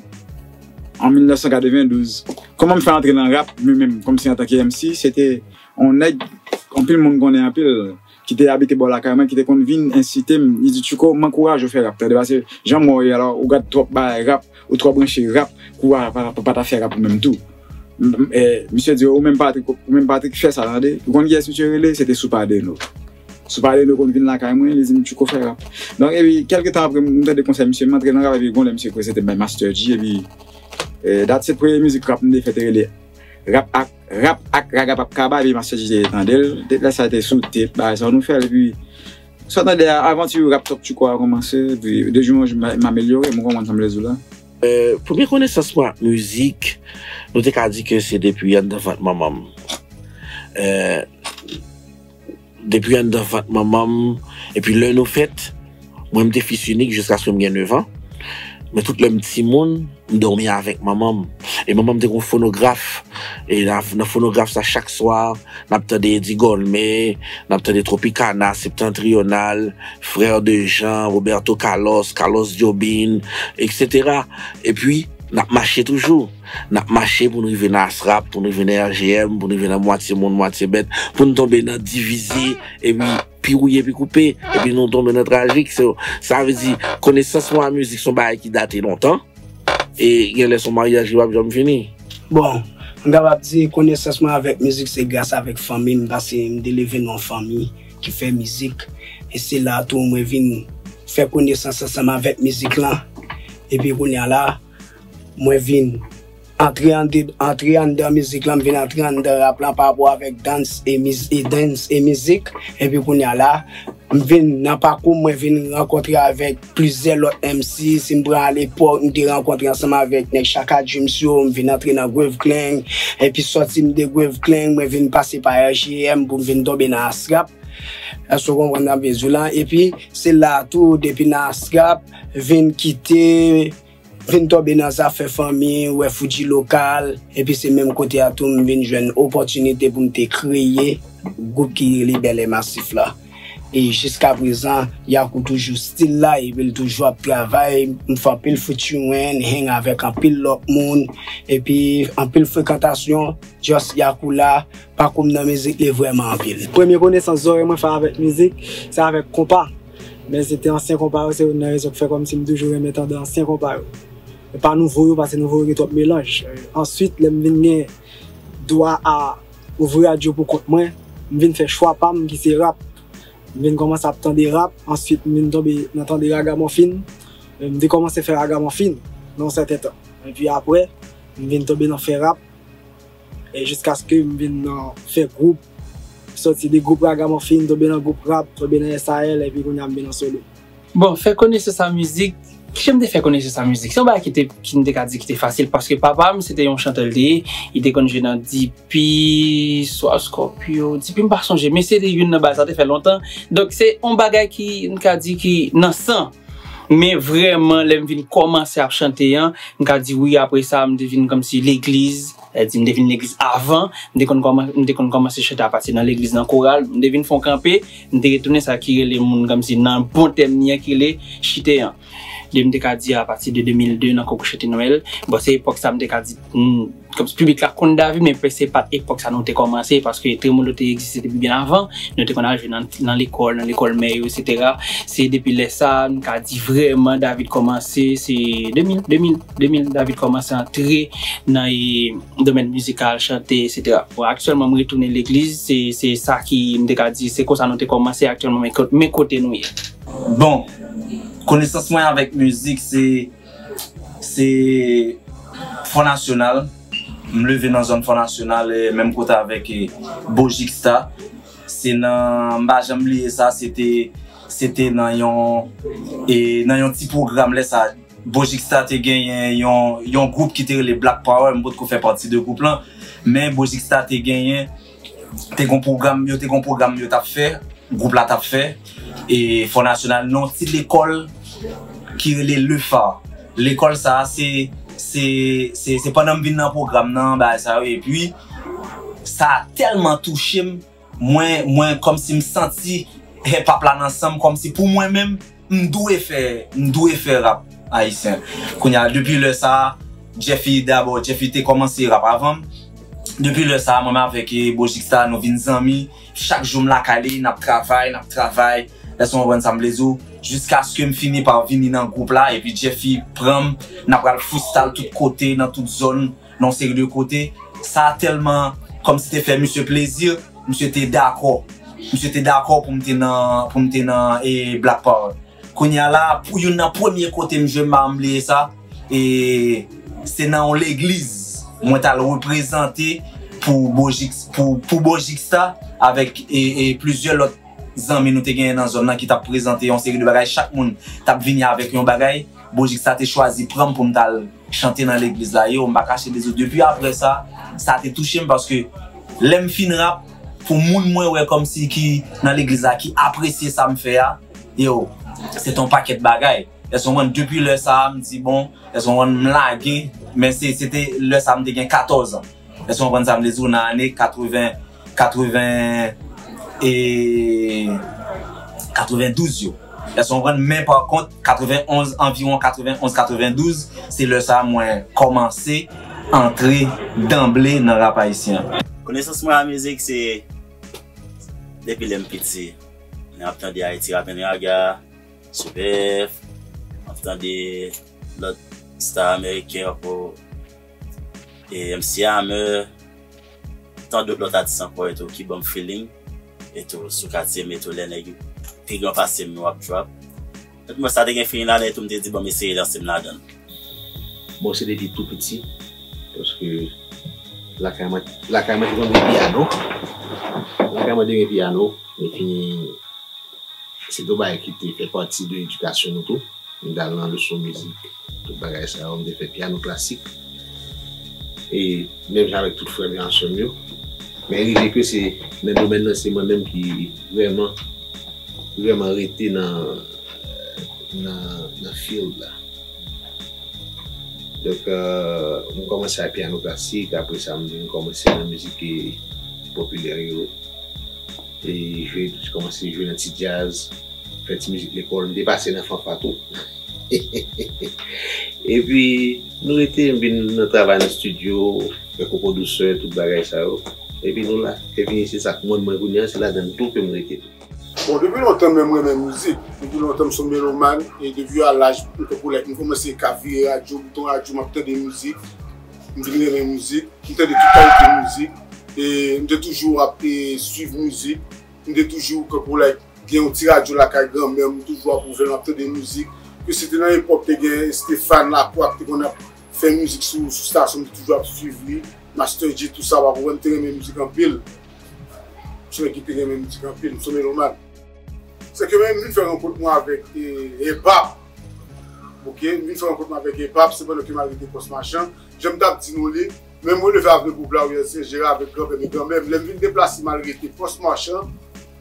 an mil nèf san katrevendouz. Kòman m fè antre nan rap, mwen menm, kòmsi antanke M C, se te yon nèg, anpil moun konnen anpil, ki te abite bò lakay mwen, ki te konn vin ensite m, li di, Tchouko, m ankouraje w fè rap, tande, paske jan m wè w ye a la, ou gad twòp bagay rap, ou twò branche rap, kou a pa, pa, pa ta fè rap ou menm tou. M- m- eh, misye di, ou menm Patrick, ou menm Patrick fè sa, tande. Ou konn kiyès misye rele? Se te Soupadeno. Soupadeno konn vin lakay mwen, li di m, Tchouko fè rap. Donk, epi, kèlke tan apre, m tande konsèy misye, m antre nan rap, epi gon lè misye prezante m bay Master G, epi, eh, dat se premye mizik rap m te fè, te rele Rap ak, Rap ak Raga Pap Kaba, epi Master G te tande l. Depi lè sa, te sou tep, bagay sa, nou fè l, epi, sa tande a, avanti rap Top Tchouko a kòmanse, epi, de jou an jou, m, m amelyore, m konprann sa m vle di w la. Eh, premye konesans mwen ak mizik, nou te ka di ke se depi anndan vant manman m. Eh, depi anndan vant manman m, epi lè nou fèt, mwen m te fis inik jiskaske m gen nèf an. Men tout lè m timoun, m dòmi avèk manman m. E manman m te gen yon fonograf. E nan, nan fonograf sa, chak swa, n ap tande Eddie Gourmet, n ap tande Tropicana, Septentrional, Frères de Jean, Roberto Carlos, Carlos Jobin, et cetera. Epi, n ap mache toujou. N ap mache pou n rive nan Asrap, pou n rive nan R G M, pou n rive nan Mwatye Moun, Mwatye Bèt, pou n tonbe nan Divize, epi Pi Wouye, Pi Koupe, epi nou tonbe nan Trajik. So, sa vle di, konesans mwen a mizik se yon bagay ki date lontan. E gen lè se yon maryaj ki p ap janm fini. Bon, m kapab di konesans mwen avèk mizik se gras avèk fanmi m, paske m te leve nan yon fanmi ki fè mizik. E se la tou mwen vin fè konesans ansanm avèk mizik lan. Epi kounye a la, mwen vin antre annde- antre anndan mizik lan, m vin antre anndan rap lan pa rapò avèk dans e miz- e dance e mizik. Epi kounye a la, m vin nan pakou m, mwen vin rankontre avèk plizyè lòt M C. Si m pran alepòk, m te rankontre ansanm avèk nèg Chaka Dreams yo, m vin antre nan Grave Clang. Epi sòti m de Grave Clang, mwen vin pase pa R G M pou m vin tonbe nan Asrap. Èske w konprann sa m vle di w la? Epi se la tou, depi nan Asrap, vin kite, vin tonbe nan zafè fanmi, wè Foudji Lokal, epi se menm kote a tou m vin jwenn opòtinite pou m te kreye gwoup ki rele Bèlè Masif la. E jiska prezan, Yakou toujou still la, epi l toujou ap travay, m fè anpil featuring, hang avèk anpil lòt moun, epi anpil frekantasyon, just Yakou la, pakou m nan mizik li vrèman anpil. Premye konesans zòrèy mwen fè avèk mizik, se avèk konpa. Men se te ansyen konpa yo, se youn nan rezon ki fè kòmsi m toujou renmen tande ansyen konpa yo. E pa nouvo yo, paske nouvo yo gen twòp melanj. Answit, lè m vin gen dwa a ouvri radyo pou kont mwen, m vin fè chwa pa m ki se rap. M vin kòmanse ap tande rap, answit m vin tonbe nan tande ragamòfin. M te kòmanse fè ragamòfin nan yon sèten tan. Epi apre, m vin tonbe nan fè rap. E jiskaske m vin nan fè gwoup, sòti de gwoup ragamòfin, tonbe nan gwoup rap, tonbe nan S A L, epi kounye a m vin an solo. Bon, fè konesans a mizik, Kijan m te fè konesans a mizik? Se yon bagay ki te, ki m te ka di ki te fasil, paske papa m se te yon chantè l te ye, li te konn jwe nan D P, swa Scorpio, D P m pa sonje, men se te youn nan bagay sa, te fè lontan. Donk se yon bagay ki, m ka di ki nan san. Men vrèman, lè m vin kòmanse ap chante an, m ka di wi, apre sa, m te vin kòmsi legliz, sa di m te vin legliz avan, m te konn kòman-, m te konn kòmanse chante apati nan legliz, nan koral, m te vin fè yon kanpe, m te retounen sa ki rele moun kòmsi nan bon tèm li an ki rele chite an. Li m te ka di apati de de mil de nan konkou chante Nwèl. Bon, se epòk sa m te ka di, hmm, kòmsi piblik la konn David, men se pa t epòk sa nou te kòmanse, paske Tremolo te egziste depi byen avan. Nou te konn al jwe nan, nan lekòl, nan lekòl mè yo, etsetera. Se depi lè sa, m ka di vrèman David kòmanse, se de mil, de mil, de mil, David kòmanse antre nan, e, domèn mizikal, chante, etsetera. Bon, aktyèlman, m retounen legliz, se, se sa ki, m te ka di, se konsa nou te kòmanse, aktyèlman, men ko-, men kote nou ye. Bon, konesans mwen avèk mizik, se, se Fò Nasyonal. M leve nan zòn Fò Nasyonal, e, menm kote avèk, e, Bojiksta. Se nan, m pa janm bliye sa, se te, se te nan yon, e, nan yon ti pwogram lè sa. Bojiksta te genyen yon, yon gwoup ki te rele Black Power, m potko fè pati de gwoup lan, men Bojiksta te genyen, te gon pwogram, yo te gon pwogram yo t ap fè, gwoup la t ap fè, e Fò Nasyonal, nan yon ti lekòl ki rele Le Phare. Lekòl sa a, se, se, se, se pandan m vin nan pwogram nan, bagay sa yo, epi sa tèlman touche m, mwen, mwen kòmsi m santi hip hop la nan san m, kòmsi pou mwen menm, m dwe fè, m dwe fè rap ayisyen. Kounye a, depi lè sa a, Jeffy dabò, Jeffy te kòmanse rap avan m. Depi lè sa a, mwen menm avèk, e, Bojiksta, nou vin zanmi. Chak jou m lakay li, n ap travay, n ap travay. Èske w konprann sa m vle di w? Jiskaske m fini pa vini nan gwoup la, epi Jeffy pran m, n ap pral freestyle tout kote, nan tout zòn, nan yon seri de kote. Sa tèlman kòmsi te fè misye plezi, misye te dakò. Misye te dakò pou m te nan, pou m te nan, e, Black Power. Kounye a la, pou youn nan premye kote m jwe, m pa janm bliye sa, e, se nan yon legliz. Mwen t al reprezante pou Bojik, pou, pou Bojiksta avèk, e, e, plizyè lòt zanmi nou te genyen nan zòn nan ki t ap prezante yon seri de bagay. Chak moun t ap vini avèk yon bagay. Bojiksta te chwazi pran m pou m t al chante nan legliz la. Yo, m pa kache de di w, depi apre sa, sa te touche m paske lè m fin rap, pou moun mwen wè kòmsi ki nan legliz la, ki apresye sa m fè a, yo, se te yon pakèt bagay. Èske w konprann? Depi lè sa a, m di, bon, èske w konprann, m lage, men se, se te lè sa a, m te gen katòz an. Èske w konprann sa m vle di w? Nan ane katreven, katreven, e, katrevendouz yo. Èske w konprann? Men pa kont, katrevenonz, anviwon katrevenonz, katrevendouz, se lè sa a mwen kòmanse antre danble nan rap ayisyen an. Konesans mwen a mizik se depi lè m piti. Mwen ap tande Haiti Rap and Raga, Super F, m ap tande lòt star ameriken ankò, e, M C Hammer, tan dòt lòt atis ankò etou ki ban m feeling, etou sou katye m etou lè nèg pi gran pase m yo ap drop. Donk mwen sa te gen feeling ladan etou m te di bon m eseye lanse m ladan l. Bon, se depi tou piti, paske lakay mwen, lakay mwen te konn gen pyano. Lakay mwen te gen pyano, epi se te yon bagay ki te fè pati de edikasyon nou tou. M te al nan leson mizik, tout bagay sa yo, m te fè pyano klasik. E menm jan avèk tout frè m yo ak sè m yo. Men rive ke se nan domèn nan, se mwen menm ki vrèman, vrèman rete nan, nan, nan field la. Donk, euh, m kòmanse ak pyano klasik, apre sa m vin kòmanse nan mizik, e, popilè yo. E jwe, kòmanse jwe nan ti djaz, fè ti mizik lekòl, m te pase nan fanfa tou. Epi, nou rete, m vin nan travay nan estidyo, fè konpo dousè, tout bagay sa yo. Epi nou la. Epi se sa k mwen, mwen kounye a, se ladan l tou ke m rete tou. Bon, depi lontan mwen renmen mizik. Depi lontan m se yon melomàn, e depi a laj m te pou lè m kòmanse ka vire radyo, bouton radyo, m ap tande mizik. M vin renmen mizik. M tande tout kalite mizik. E m te toujou ap, e, swiv mizik. M te toujou, kankou, like, gen yon ti radyo lakay granmè m, m toujou ap ouvè l, m ap tande mizik. Ke se te nan epòk te gen Stéphane Lacroix ki te konn ap fè mizik sou, sou stasyon, m te toujou ap swiv li. Master Djee, tout sa, w ap konprann, m te renmen mizik anpil. M se nèg ki te renmen mizik anpil, m se melomàn. Se ke mwen vin fè rankont mwen avèk, e, hip hop. Ok, m vin fè rankont mwen avèk Epap, se pandan ke m al rete Pòs Machan. Jan m t ap di nou li, men mwen leve avèk gwoup la, wi, se jere avèk granpè, men granmè m. Lè m vin deplase m al rete Pòs Machan,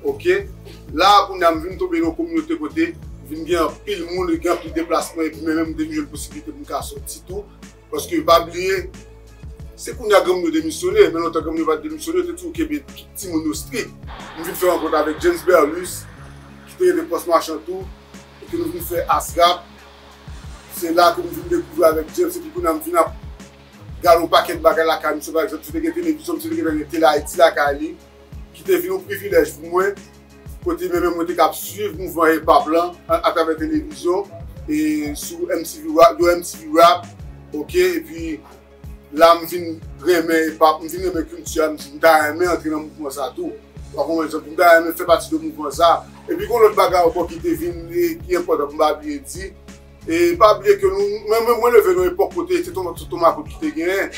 ok, la kounye a m vin tonbe nan yon kominote kote vin gen anpil moun, gen anpil deplasman, epi mwen menm m te vin jwenn posibilite pou m ka sòti tou. Paske pa bliye, se kounye a granmoun yo demisyone, men lontan granmoun yo pa t demisyone, yo te toujou kenbe tout timoun yo strik. M vin fè rankont avèk James Berlus, ki te rete Pòs Machan tou, e ke nou vin fè Asrap. Se la ke m vin dekouvri avèk James, epi kounye a m vin ap gade yon pakèt bagay lakay misye, pa egzanp, si te gen televizyon, misye te gentan gen Tele Ayiti lakay li, ki te vin yon privilèj pou mwen, kote mwen menm mwen te kab swiv mouvman hip hop lan a- atravè televizyon, e sou M T V Rap, yo M T V Rap, ok, epi la m vin renmen hip hop, m vin renmen kilti a, m di m ta renmen antre nan mouvman sa tou. Ou konprann, m ta renmen fè pati de mouvman sa. Epi gen yon lòt bagay ankò ki te vin, e ki enpòtan pou m pa bliye di, e pa bliye ke nou, mwen, mwen, mwen leve nan epòk kote se Ton, se Ton Makout ki te genyen.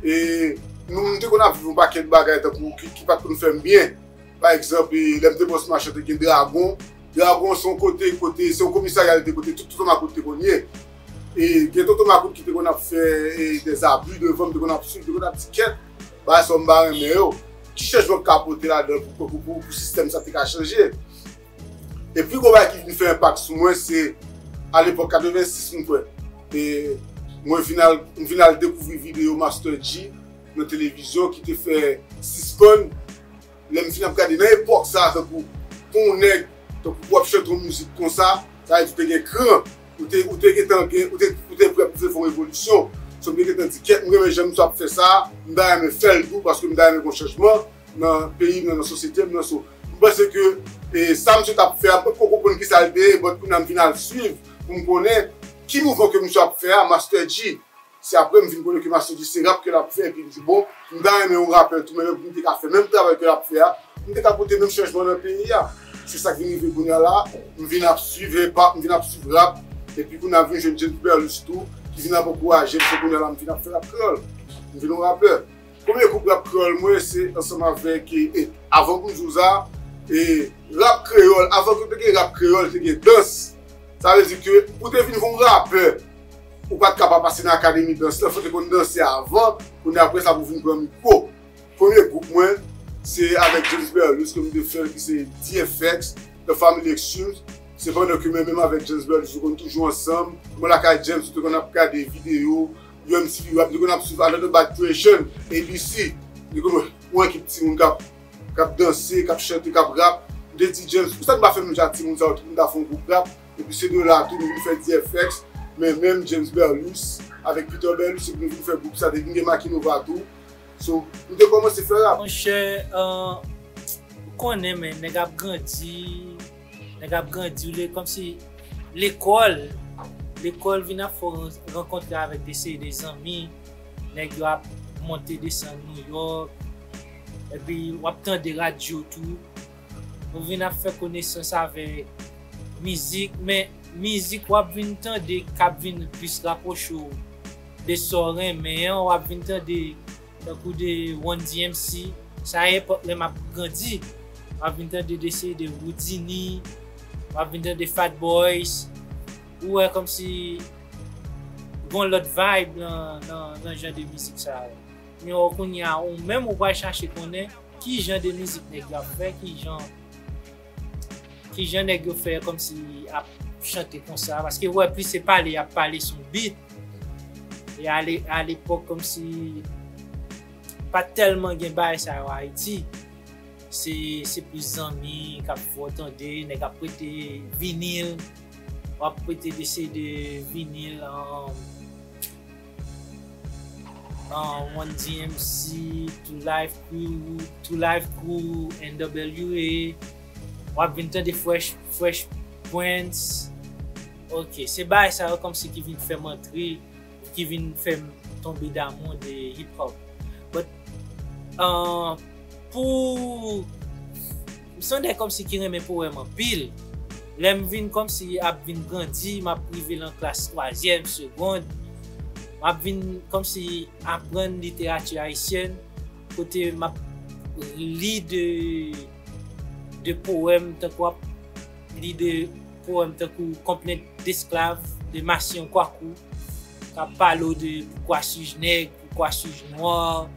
E nou, nou te konn ap viv yon pakèt bagay tankou ki, ki pa t konn fè m byen. Pa egzanp, e, lè m te Pòs Machan te gen Dragon. Dragon se yon kote, kote, se yon komisarya li te kote tout Ton Makout te konn ye. E gen Ton Makout ki te konn ap fè, e, dèzabi devan m, te konn ap swiv, te konn ap di kèt, bagay sa yo m pa renmen yo. Ki chanjman k ka pote ladan l pou, pou, pou, pou sistèm sa te ka chanje? E pi gwo bagay ki vin fè enpak sou mwen, se alepòk katrevensis, m kwè. E mwen vin al, m vin al dekouvri videyo Master G nan televizyon ki te fè sispann. Lè m fin ap gade nan epòk sa, tankou pou yon nèg, tankou pou w ap chante yon mizik konsa, sa vle di ou te gen kran, ou te, ou te gentan gen, ou te, ou te prè pou te fè yon revolisyon. So, m te gentan di, kèt, m renmen jan misye ap fè sa, m ta renmen fè l tou, paske m ta renmen gen yon chanjman nan peyi m nan, nan sosyete m nan. So, m panse ke, e, sa misye t ap fè a, m potko konprann kisa l te ye, but kounye a m vin al swiv pou m konnen ki mouvman ke misye ap fè a, Master G. Se apre m vin konnen ke Master G se rap ke l ap fè, epi m di, bon, m ta renmen yon rapè tou, menm pou m te ka fè menm travay ke l ap fè a, m te ka pote menm chanjman nan peyi a. Se sa k vin rive kounye a la, m vin ap swiv hip hop, m vin ap swiv rap, epi kounye a m vin jwenn James Berlus tou, ki vin ap ankouraje m, se kounye a la m vin ap fè rap kreyòl. M vin yon rapè. Premye gwoup rap kreyòl mwen, se ansanm avèk, e, e, avan pou m di w sa, e, rap kreyòl, avan ke te gen rap kreyòl, te gen dans. Sa vle di ke pou te vin yon rapè, ou pa t ka pa pase nan akademi dans lan, fò w te konn danse avan, kounye a apre sa pou w vin pran mikwo. Premye gwoup mwen, se avèk James Berlus ke m te fè l, ki se D F X, The Family Extremes. Se pandan ke mwen menm avèk James Berlus, nou konn toujou ansanm. Mwen lakay James, nou te konn ap gade videyo, U M T V Rap, nou te konn ap swiv Another Bad Creation, A B C. Nou konn wè yon ekip timoun k ap k ap danse, k ap chante, k ap rap. M te di James, poukisa nou pa fè menm jan ak timoun sa yo tou, pou nou ta fè yon gwoup rap? Epi se de la tou, nou vin fè D F X, men menm James Berlus, avèk Peter Berlus, epi nou vin fè gwoup sa, te vin gen Makinova tou. So, nou te kòmanse fè rap. Monchè, euh, ou konnen, men nèg ap grandi, nèg ap grandi, ou le, kòmsi lekòl, lekòl vin ap fè w rankontre avèk de seri de zanmi, nèg yo ap monte desann Nouyòk, epi w ap tande radyo tou. Ou vin ap fè konesans avèk mizik, men mizik w ap vin tande k ap vin plis rapwoche w de sa w renmen an, w ap vin tande tankou de Run D M C, sa epòk lè m ap grandi, w ap vin tande de seri de Roudini, w ap vin tande Fat Boys, ou wè kòmsi gon lòt vibe nan, nan, nan jan de mizik sa yo. Men wè kounye a, ou menm ou pral chache konnen ki jan de mizik nèg yo ap fè, ki jan, ki jan nèg yo fè kòmsi ap chante konsa, paske ou wè plis se pale y ap pale sou beat. E ale, alepòk kòmsi pa t tèlman gen bagay sa yo Ayiti. Se, se plis zanmi k ap fè w tande, nèg ap prete vinil, w ap prete de C D vinil, um, um, Run D M C, Two Live Crew, Two Live Crew, N W A, w ap vin tande Fresh, Fresh Prince. Ok, se bagay sa yo kòmsi ki vin fè m antre, ki vin fè m tonbe damou de hip hop. But, uh, pou, m se yon nèg kòmsi ki renmen powèm anpil. Lè m vin kòmsi ap vin grandi, m ap rive nan klas twazyèm, segond, m ap vin kòmsi aprann literati ayisyèn, kote m ap li de, de powèm, tankou ap li de powèm tankou Konplent Desklav, de Masyon Kwakou, k ap pale w de pourquoi suis-je nèg, pourquoi suis-je noir,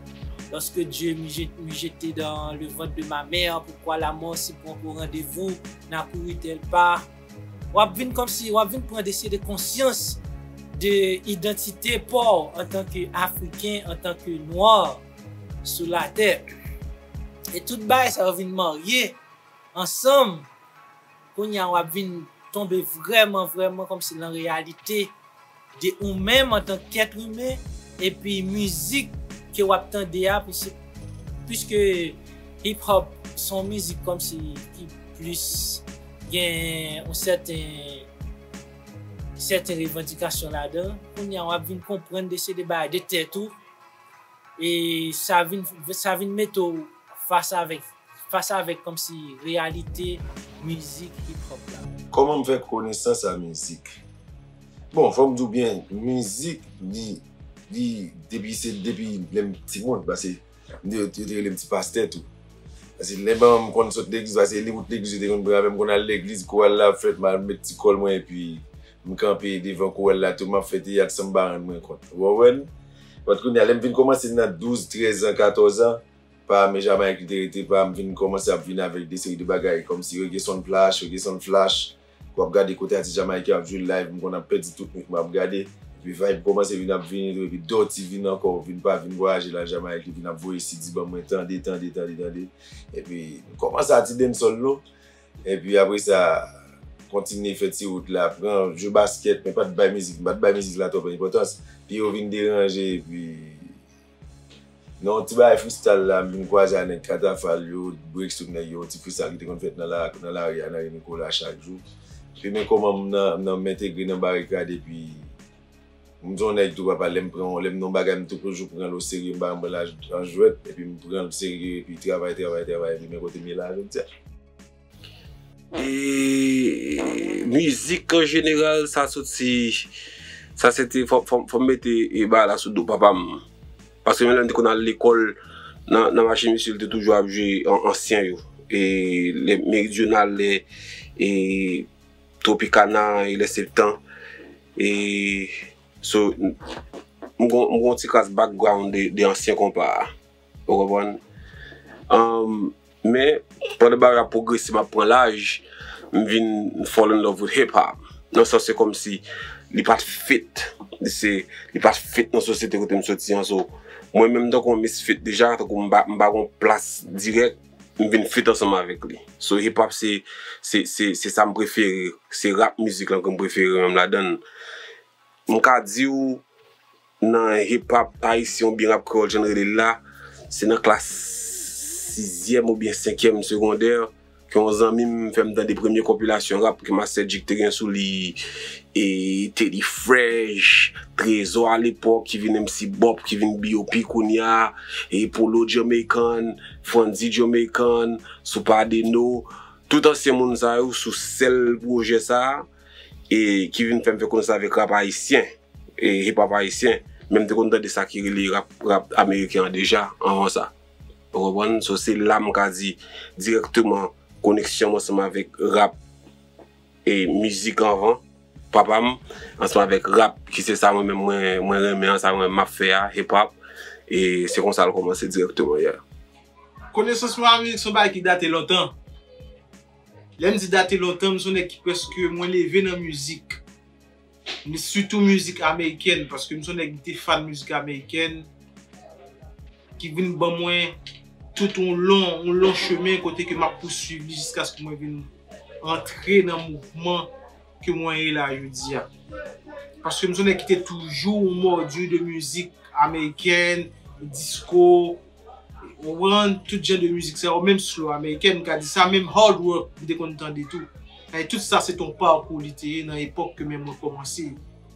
lorsque Dieu m'eut m'eut jeté dans le ventre de ma mère, pourquoi la mort si prompt au rendez-vous n'accourut-elle pas. W ap vin kòmsi, w ap vin pran de, de konsyans de idantite pa w antanke Afriken, antanke nwa sou latè. E tout bagay sa yo vin marye ansanm. Kounye a w ap vin tonbe vrèman, vrèman kòmsi nan reyalite de ou menm antanke èt imen, epi mizik ke w ap tande a, piske, piske hip hop se yon mizik kòmsi ki plis gen yon sèten, sèten revandikasyon ladan. Kounye a w ap vin konprann de se de bagay de tèt ou, e sa vin, sa vin mete w fas avèk, fas avèk kòmsi reyalite mizik hip hop la. Kòman m fè konesans a mizik? Bon, fò m di w byen, mizik, li, li, depi se, depi lè m timoun, paske m te, yo te rele m ti pastè tou. Paske lè m konn sot legliz, paske li wout legliz yo te konn pran avè m, m konn al legliz, koral la ap fèt, m al met ti kòl mwen, epi m kanpe devan koral la tou, m ap fè teyat san m pa rann mwen kont. Ou konprann? But kounye a, lè m vin kòmanse nan douz, trèz an, katòz an, pa men Jamayik li te rete, pa m vin kòmanse ap vin avèk de seri de bagay, kòmsi reggae sound clash, reggae sound flash, w ap gade kote atis jamayiken ap jwe live, m konn ap pèdi tout nwit m ap gade, epi vibe kòmanse vin ap vini tou, epi Dutty vin ankò, vin pa vin vwayaje la Jamayik, li vin ap voye C D ban mwen tande, tande, tande, tande, epi m kòmanse a ti dancehall nou, epi apre sa, kontinye fè ti wout la, pran jwe baskèt, men pa t bay mizik, m pa t bay mizik la twòp enpòtans, pi yo vin deranje, epi nan yon ti bagay freestyle la, m vin kwaze a nèg Katafal yo, Bricks, tout nèg yo, yon ti freestyle ki te konn fèt nan la, nan lari a, nan ri Nicolas chak jou. Epi men kòman m nan, m nan, m entegre nan Barikad, epi m se yon nèg tou papa, lè m pran, lè m nan yon bagay, m toujou pran l oserye, m pa janm pran l an jwèt, epi m pran l serye, epi travay, travay, travay, epi men kote m ye la jodi a. E mizik an jeneral, sa soti, sa se te, fò, fò, fò m mete e bagay la sou do papa m. Paske menm lè m te konn al lekòl, nan, nan mache misye, li te toujou ap jwe an, ansyen yo. E lè Meridional, lè e Tropicana, e lè Septan. E so, m, m gon, m gon ti kras background de, de ansyen konpa a. Ou konprann? Um, men, pandan bagay ap pwogrese, m ap pran laj, m vin fall in love with hip hop. Nan sans se kòmsi li pa t fit. Li se, li pa t fit nan sosyete kote m soti an. So, mwen menm tankou yon misfit deja, tankou m pa, m pa gon plas dirèk, m vin fit ansanm avèk li. So, hip hop se, se, se, se sa m prefere. Se rap mizik lan ke m prefere menm ladan l. M ka di w, nan hip hop ayisyen oubyen rap kreyòl jan n rele l la, se nan klas sizyèm oubyen senkyèm segondè ke yon zanmi m fè m tande premye konpilasyon rap ke Master Djik te gen sou li, e Teddy Fresh, Trezò alepòk, ki vin M C Bop, ki vin B O P kounye a, e Polo Jamaican, Frandy Jamaican, Supa Deno, tout ansyen moun sa yo sou sèl pwojè sa a, e ki vin fè m fè konesans avèk rap ayisyen, e hip hop ayisyen, men m te konn tande sa ki rele rap, rap ameriken an deja anvan sa. Ou konprann? So, se la m ka di dirèkteman koneksyon m ansanm avèk rap e mizik anvan papa m, ansanm avèk rap, ki se sa mwen menm mwen, mwen renmen an, sa mwen m ap fè a, hip hop, e se konsa l kòmanse dirèkteman, yeah. Konesans mwen a mizik se yon bagay ki date lontan. Lè m di date lontan, m se yon nèg ki prèske mwen leve nan mizik. Men sitou mizik amerikèn, paske m se yon nèg ki te fan mizik amerikèn, ki vin ban mwen tout yon lon, yon lon chemen kote ke m ap pouswiv li jiskaske mwen vin antre nan mouvman ke mwen ye la jodi a. Paske m se yon nèg ki te toujou yon mòdi de mizik amerikèn, disko, ou konprann, tout jan de mizik sa yo, menm slow amerikèn, m ka di sa, menm hard rock, m te konn tande tou. E tout sa se t on pakou li te ye nan epòk ke menm mwen kòmanse.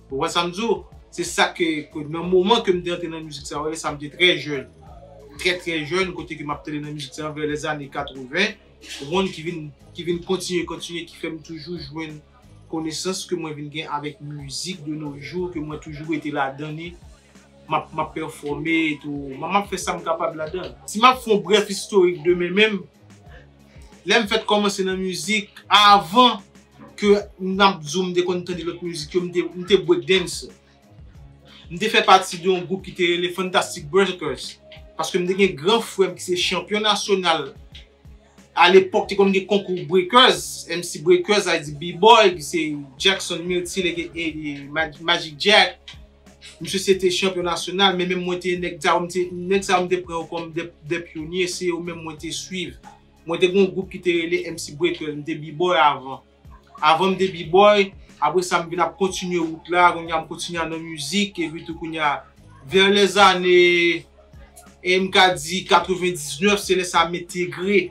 Ou wè sa m di w? Se sa ke, ke nan moman ke m te antre nan mizik sa yo, lè sa m te trè jèn. Trè, trè jèn, kote ke m ap tande nan mizik sa yo, vè lèzane katreven, ou konprann, ki vin, ki vin kontinye, kontinye, ki fè m toujou jwenn konesans ke mwen vin gen avèk mizik de nos jours, ke mwen toujou rete ladan li. M ap, m ap pèfòme etou, m, m ap fè sa m kapab ladan l. Si m ap fè yon brèf istorik de mwen menm, lè m fèt kòmanse nan mizik, avan Ke m ap di w, m te konn tande lòt mizik yo, m te, m te break dance. M te fè pati de yon gwoup ki te rele Fantastic Breakers. Paske m te gen gran frè m ki se chanpyon nasyonal. A lepòk, te konn gen konkou breakers, M C breakers, a di B-boy, ki se Jackson Myrtil, aka Mag-, Magic Jack. Misye se te chanpyon nasyonal, men menm mwen te nèg sa yo, m te, nèg sa yo m te pran yo kòm de, de pyonye, se yo menm mwen te swiv. Mwen te gen yon gwoup ki te rele M C Breakers, m te b-boy avan. Avan m te b-boy, apre sa m vin ap kontinye wout la, kounye a m kontinye nan mizik, epi tou kounye a, vè lèzane, e m ka di katrevendiznèf, se lè sa m entegre,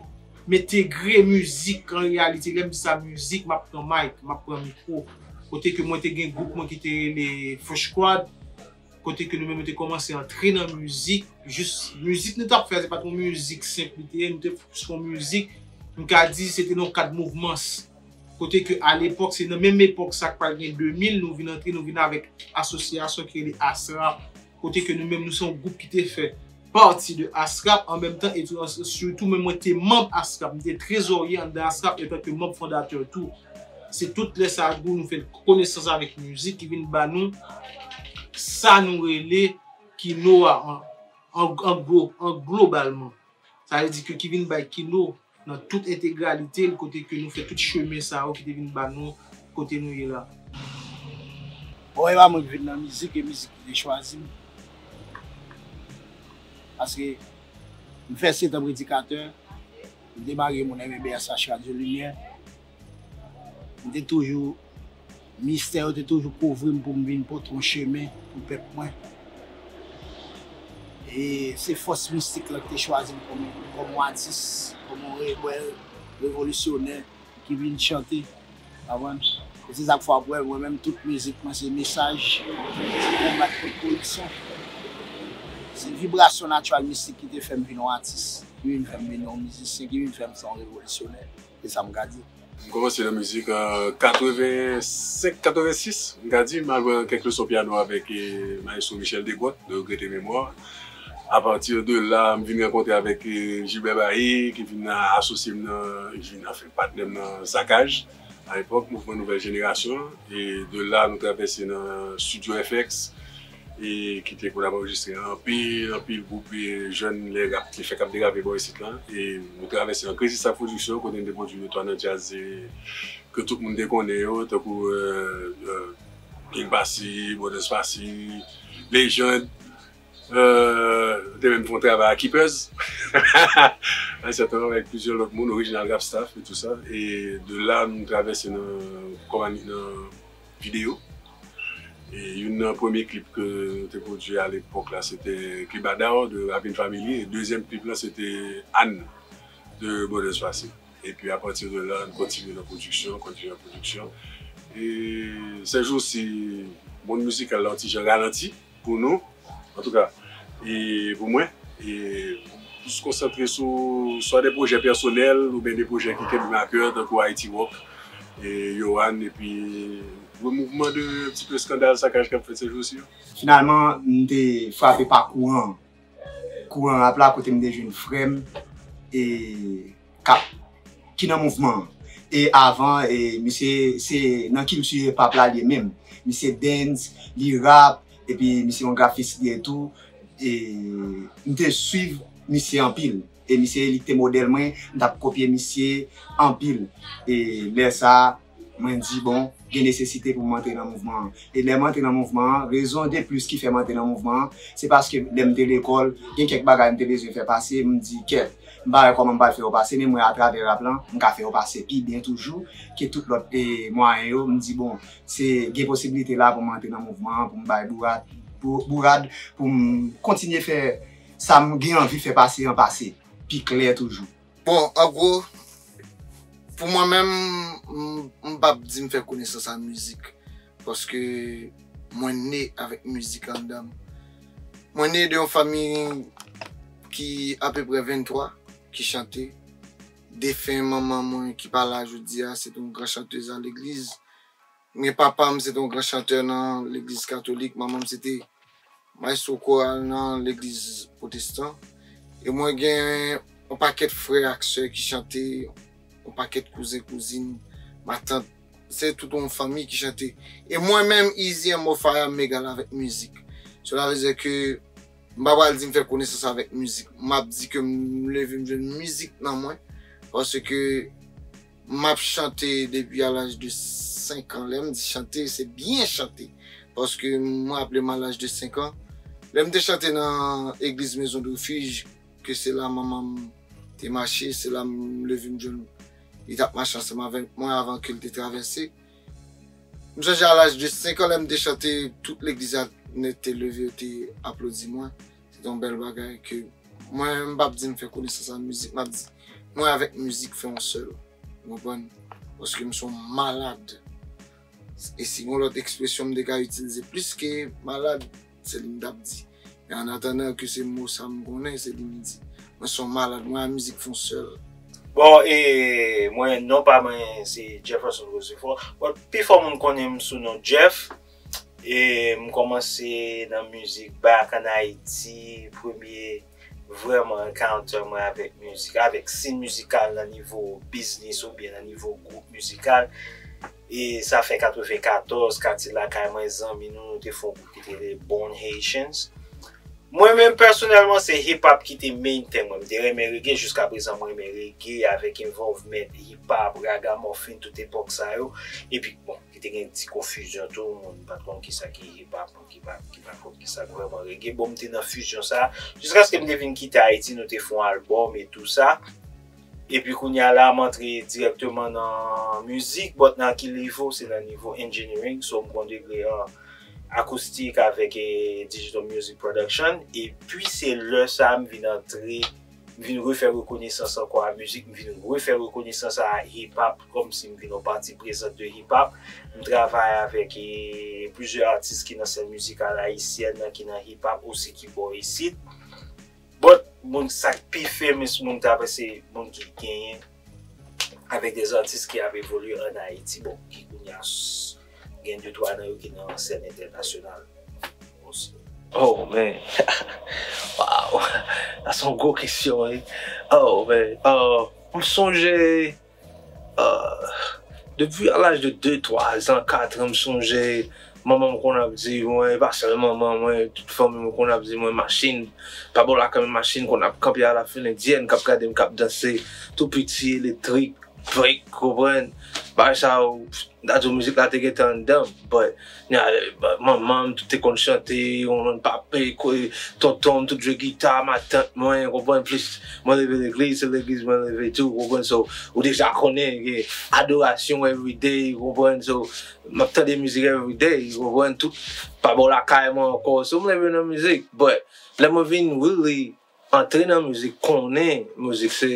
m entegre mizik an reyalite. Lè m di sa mizik, m ap pran mic, m ap pran mikwo. Kote ke mwen te gen gwoup mwen ki te rele Fresh Squad, kote ke nou menm nou te kòmanse antre nan mizik, jis mizik nou t ap fè, se pa t yon mizik senp li te ye, nou te fokis yon mizik, m ka di se te nan kad mouvmans. Kote ke alepòk, se nan menm epòk sa k pral gen de mil, nou vin antre, nou vin avèk asosyasyon ki rele ASRAP, kote ke nou menm nou se yon gwoup ki te fè pati de ASRAP an menm tan, e tou, sitou menm mwen te manm ASRAP, m te trezorye anndan ASRAP antanke manm fondatè tou. Se tout lè sa a tou nou fè konesans avèk mizik ki vin ba nou sa nou rele Kino a an, an, an gwo, an globalman. Sa vle di ke ki vin bay Kino nan tout entegralite l, kote ke nou fè tout chemen sa yo ki te vin ba nou kote nou ye la. Bon, e pa mwen ki vin nan mizik, e mizik ki te chwazi m. Paske m fè sèt an predikatè, m te marye moun M B S H Radio Lumière. M te toujou, mistè yo te toujou kouvri m pou m vin pote yon chemen pou pèp mwen. E se fòs mistik lan ki te chwazi m kòm, kòm yon atis, kòm yon rebèl, revolisyonè ki vin chante. Konprann? E se sa k fè w ap wè mwen menm tout mizik mwen se mesaj, se konbat kont koripsyon. Se vibrasyon natirèl mistik ki te fè m vin yon atis, ki vin fè m vin yon mizisyen, ki vin fè m se yon revolisyonè. Se sa m ka di. M kòmanse nan mizik an katrevensenk, katrevensis, m ka di, m al pran kèk leson pyano avèk eh, maestro Michel Desgrottes, de regrete memwa. Apati de la, m vin rankontre avèk eh, Gilbert Bailly, ki vin asosye m nan, ki vin anfen patnè m nan Sakaj, alepòk, Mouvman Nouvèl Jenerasyon. E de la, nou travèse nan Studio F X, e ki te konn ap anrejistre anpil, anpil gwoup e jèn lè rap te fèk ap derape bò isit lan. E nou travèse nan Crazy Staff Production, kote n te pwodui de twa nan djaz e ke tout moun te konnen yo, tankou euh, euh, King Passy, Brothers Passy, Legend. Euh, nou te menm fè yon travay ak Keepers. An sèten avèk plizyè lòt moun, Original Rap Staff e tou sa. E de la, nou travèse nan konpani nan videyo. E youn nan premye klip ke nou te pwodui alepòk la, se te Klib Adar de Rapin Family. E dezyèm klip lan, se te Ann de Brothers Passy. Epi apati de la, n kontinye nan pwodiksyon, kontinye nan pwodiksyon. E sèjousi, mond mizikal la yon ti jan ralanti pou nou, antouka, e pou mwen. E m plis konsantre sou swa de pwojè pèsonèl oubyen de pwojè ki kenbe m a kè, tankou Haiti Rock, e Yohan, epi gwo mouvman de ti pe eskandal, sakaj k ap fèt sèjousi yo. Finalman, m te frape pa kouran, kouran rap la, kote m te jwenn frè m e k ap ki nan mouvman an. E avan, e misye se nan kilti hip hop la li ye menm. Misye dance, li rap, epi misye yon grafis li ye tou. E m te swiv misye anpil. E misye li ki te modèl mwen, m t ap kopye misye anpil. E lè sa, mwen di bon, gen nesesite pou m antre nan mouvman an. E lè m antre nan mouvman an, rezon de plis ki fè m antre nan mouvman an, se paske lè m te lekòl, gen kèk bagay m te bezwen fè pase, m di kèt, m pa wè kòman m pral fè yo pase, men mwen atravè rap lan, m ka fè yo pase pi byen toujou ke tout lòt e, mwayen yo. M di bon, se gen posiblite la pou m antre nan mouvman an, pou m bay bourad, bou, bourad, pou m kontinye fè sa m gen anvi fè pase an pase, pi klè toujou. Bon, an gwo, pou mwen menm, m, m p ap di m fè konesans ak mizik. Paske mwen ne avèk mizik anndan m. Mwen ne de yon fanmi ki apeprè venntwa ki chante. Defen manman mwen ki pa la jodi a, se te yon gran chantèz nan legliz. Men papa m se te yon gran chantè nan legliz katolik, manman m se te maestro koral nan legliz pwotestan. E mwen gen yon pakèt frè ak sè ki chante, yon pakèt kouzen, kouzin, matant, Se tout yon fanmi ki chante. E mwen menm, Easy M O Fire, m egal avèk mizik. Cela veut dire ke m pa pral di m fè konesans avèk mizik. M ap di ke m leve m jwenn mizik nan mwen. Paske m ap chante depi a laj de senk an. Lè m di chante, se byen chante. Paske m raple m a laj de senk an. Lè m te chante nan egliz Maison de Refuge, ke se la manman m te mache, se la m leve m jwenn li t ap mache ansanm avèk mwen avan ke l te travèse. M sonje a laj de senk an, lè m te chante, tout legliz la nèt te leve, yo te aplodi mwen. Se te yon bèl bagay ke mwen, m p ap di m fè konesans ak mizik, m ap di mwen avèk mizik fè yon sèl. Ou konprann? Paske m se yon malad. E si gen lòt ekspresyon m te ka itilize plis ke malad, se li m t ap di. Men an atandan ke se mo sa m konnen, se li m di. Mwen se yon malad, mwen a mizik fè yon sèl. Bon, e mwen, non pa mwen se Jefferson Rochefort. Bon, pifò moun konnen m sou non Jeff. E m kòmanse nan mizik back an Ayiti. Premye vrèman encounter mwen avèk mizik, avèk sin mizikal nan nivo biznis oubyen nan nivo gwoup mizikal. E sa fè katrevenkatòz, katye lakay mwen, zanmi nou, nou te fè yon gwoup ki te rele Born Haitians. Mwen menm pèsonèlman, se hip hop ki te main thing mwen. M te renmen reggae, jiska prezan m renmen reggae avèk involvement hip hop, ragamuffin, tout epòk sa yo. Epi, bon, ki te gen ti konfizyon tou, moun pa t konn kisa ki hip hop, moun ki pa, ki pa konn kisa k vrèman reggae. Bon, m te nan fizyon sa, jiskaske m te vin kite Ayiti, nou te fè yon albòm e tou sa. Epi kounye a la, m antre dirèkteman nan mizik, but nan ki nivo? Se nan nivo engineering, so m gon degre an akoustik avèk e, digital music production. Epi se lè sa a m vin antre, m vin refè rekonesans ankò a mizik, m vin refè rekonesans a hip hop, kòmsi m vin yon pati prezant de hip hop. M travay avèk e, plizyè atis ki nan sèn mizikal ayisyèn nan, ki nan hip hop osi, ki bò isit. But moun sa k pi famous moun ta wè se moun ki genyen avèk de atis ki ap evolye an Ayiti, bon, ki kounye a s- gen de twa nan yo ki nan sèn entènasyonal osi. Oh man. Wow. Sa se yon gwo kesyon, wi. Oh man. Uh, m sonje uh, depi a laj de de, twa zan, kat an, m sonje manman m konn ap di mwen, e pa sèl manman mwen, tout fanmi m konn ap di mwen, machin, pa bò lakay mwen, machin konn ap kanpe a la fil endyèn, k ap gade m k ap danse, tou piti, elektrik, break, konprann? Bagay sa yo, m ta di w mizik la te gentan anndan m, but, manman m tou te konn chante, yon lòt papa, tonton m, tout jwe gita, matant mwen, konprann? Plis mwen leve legliz, se legliz mwen leve tou, konprann? So, ou deja konnen, gen adorasyon everyday, konprann? So, m ap tande mizik everyday, ou konprann? Tout pa bò lakay mwen ankò. So, m leve nan mizik. But, lè mwen vin really antre nan mizik, konnen mizik se,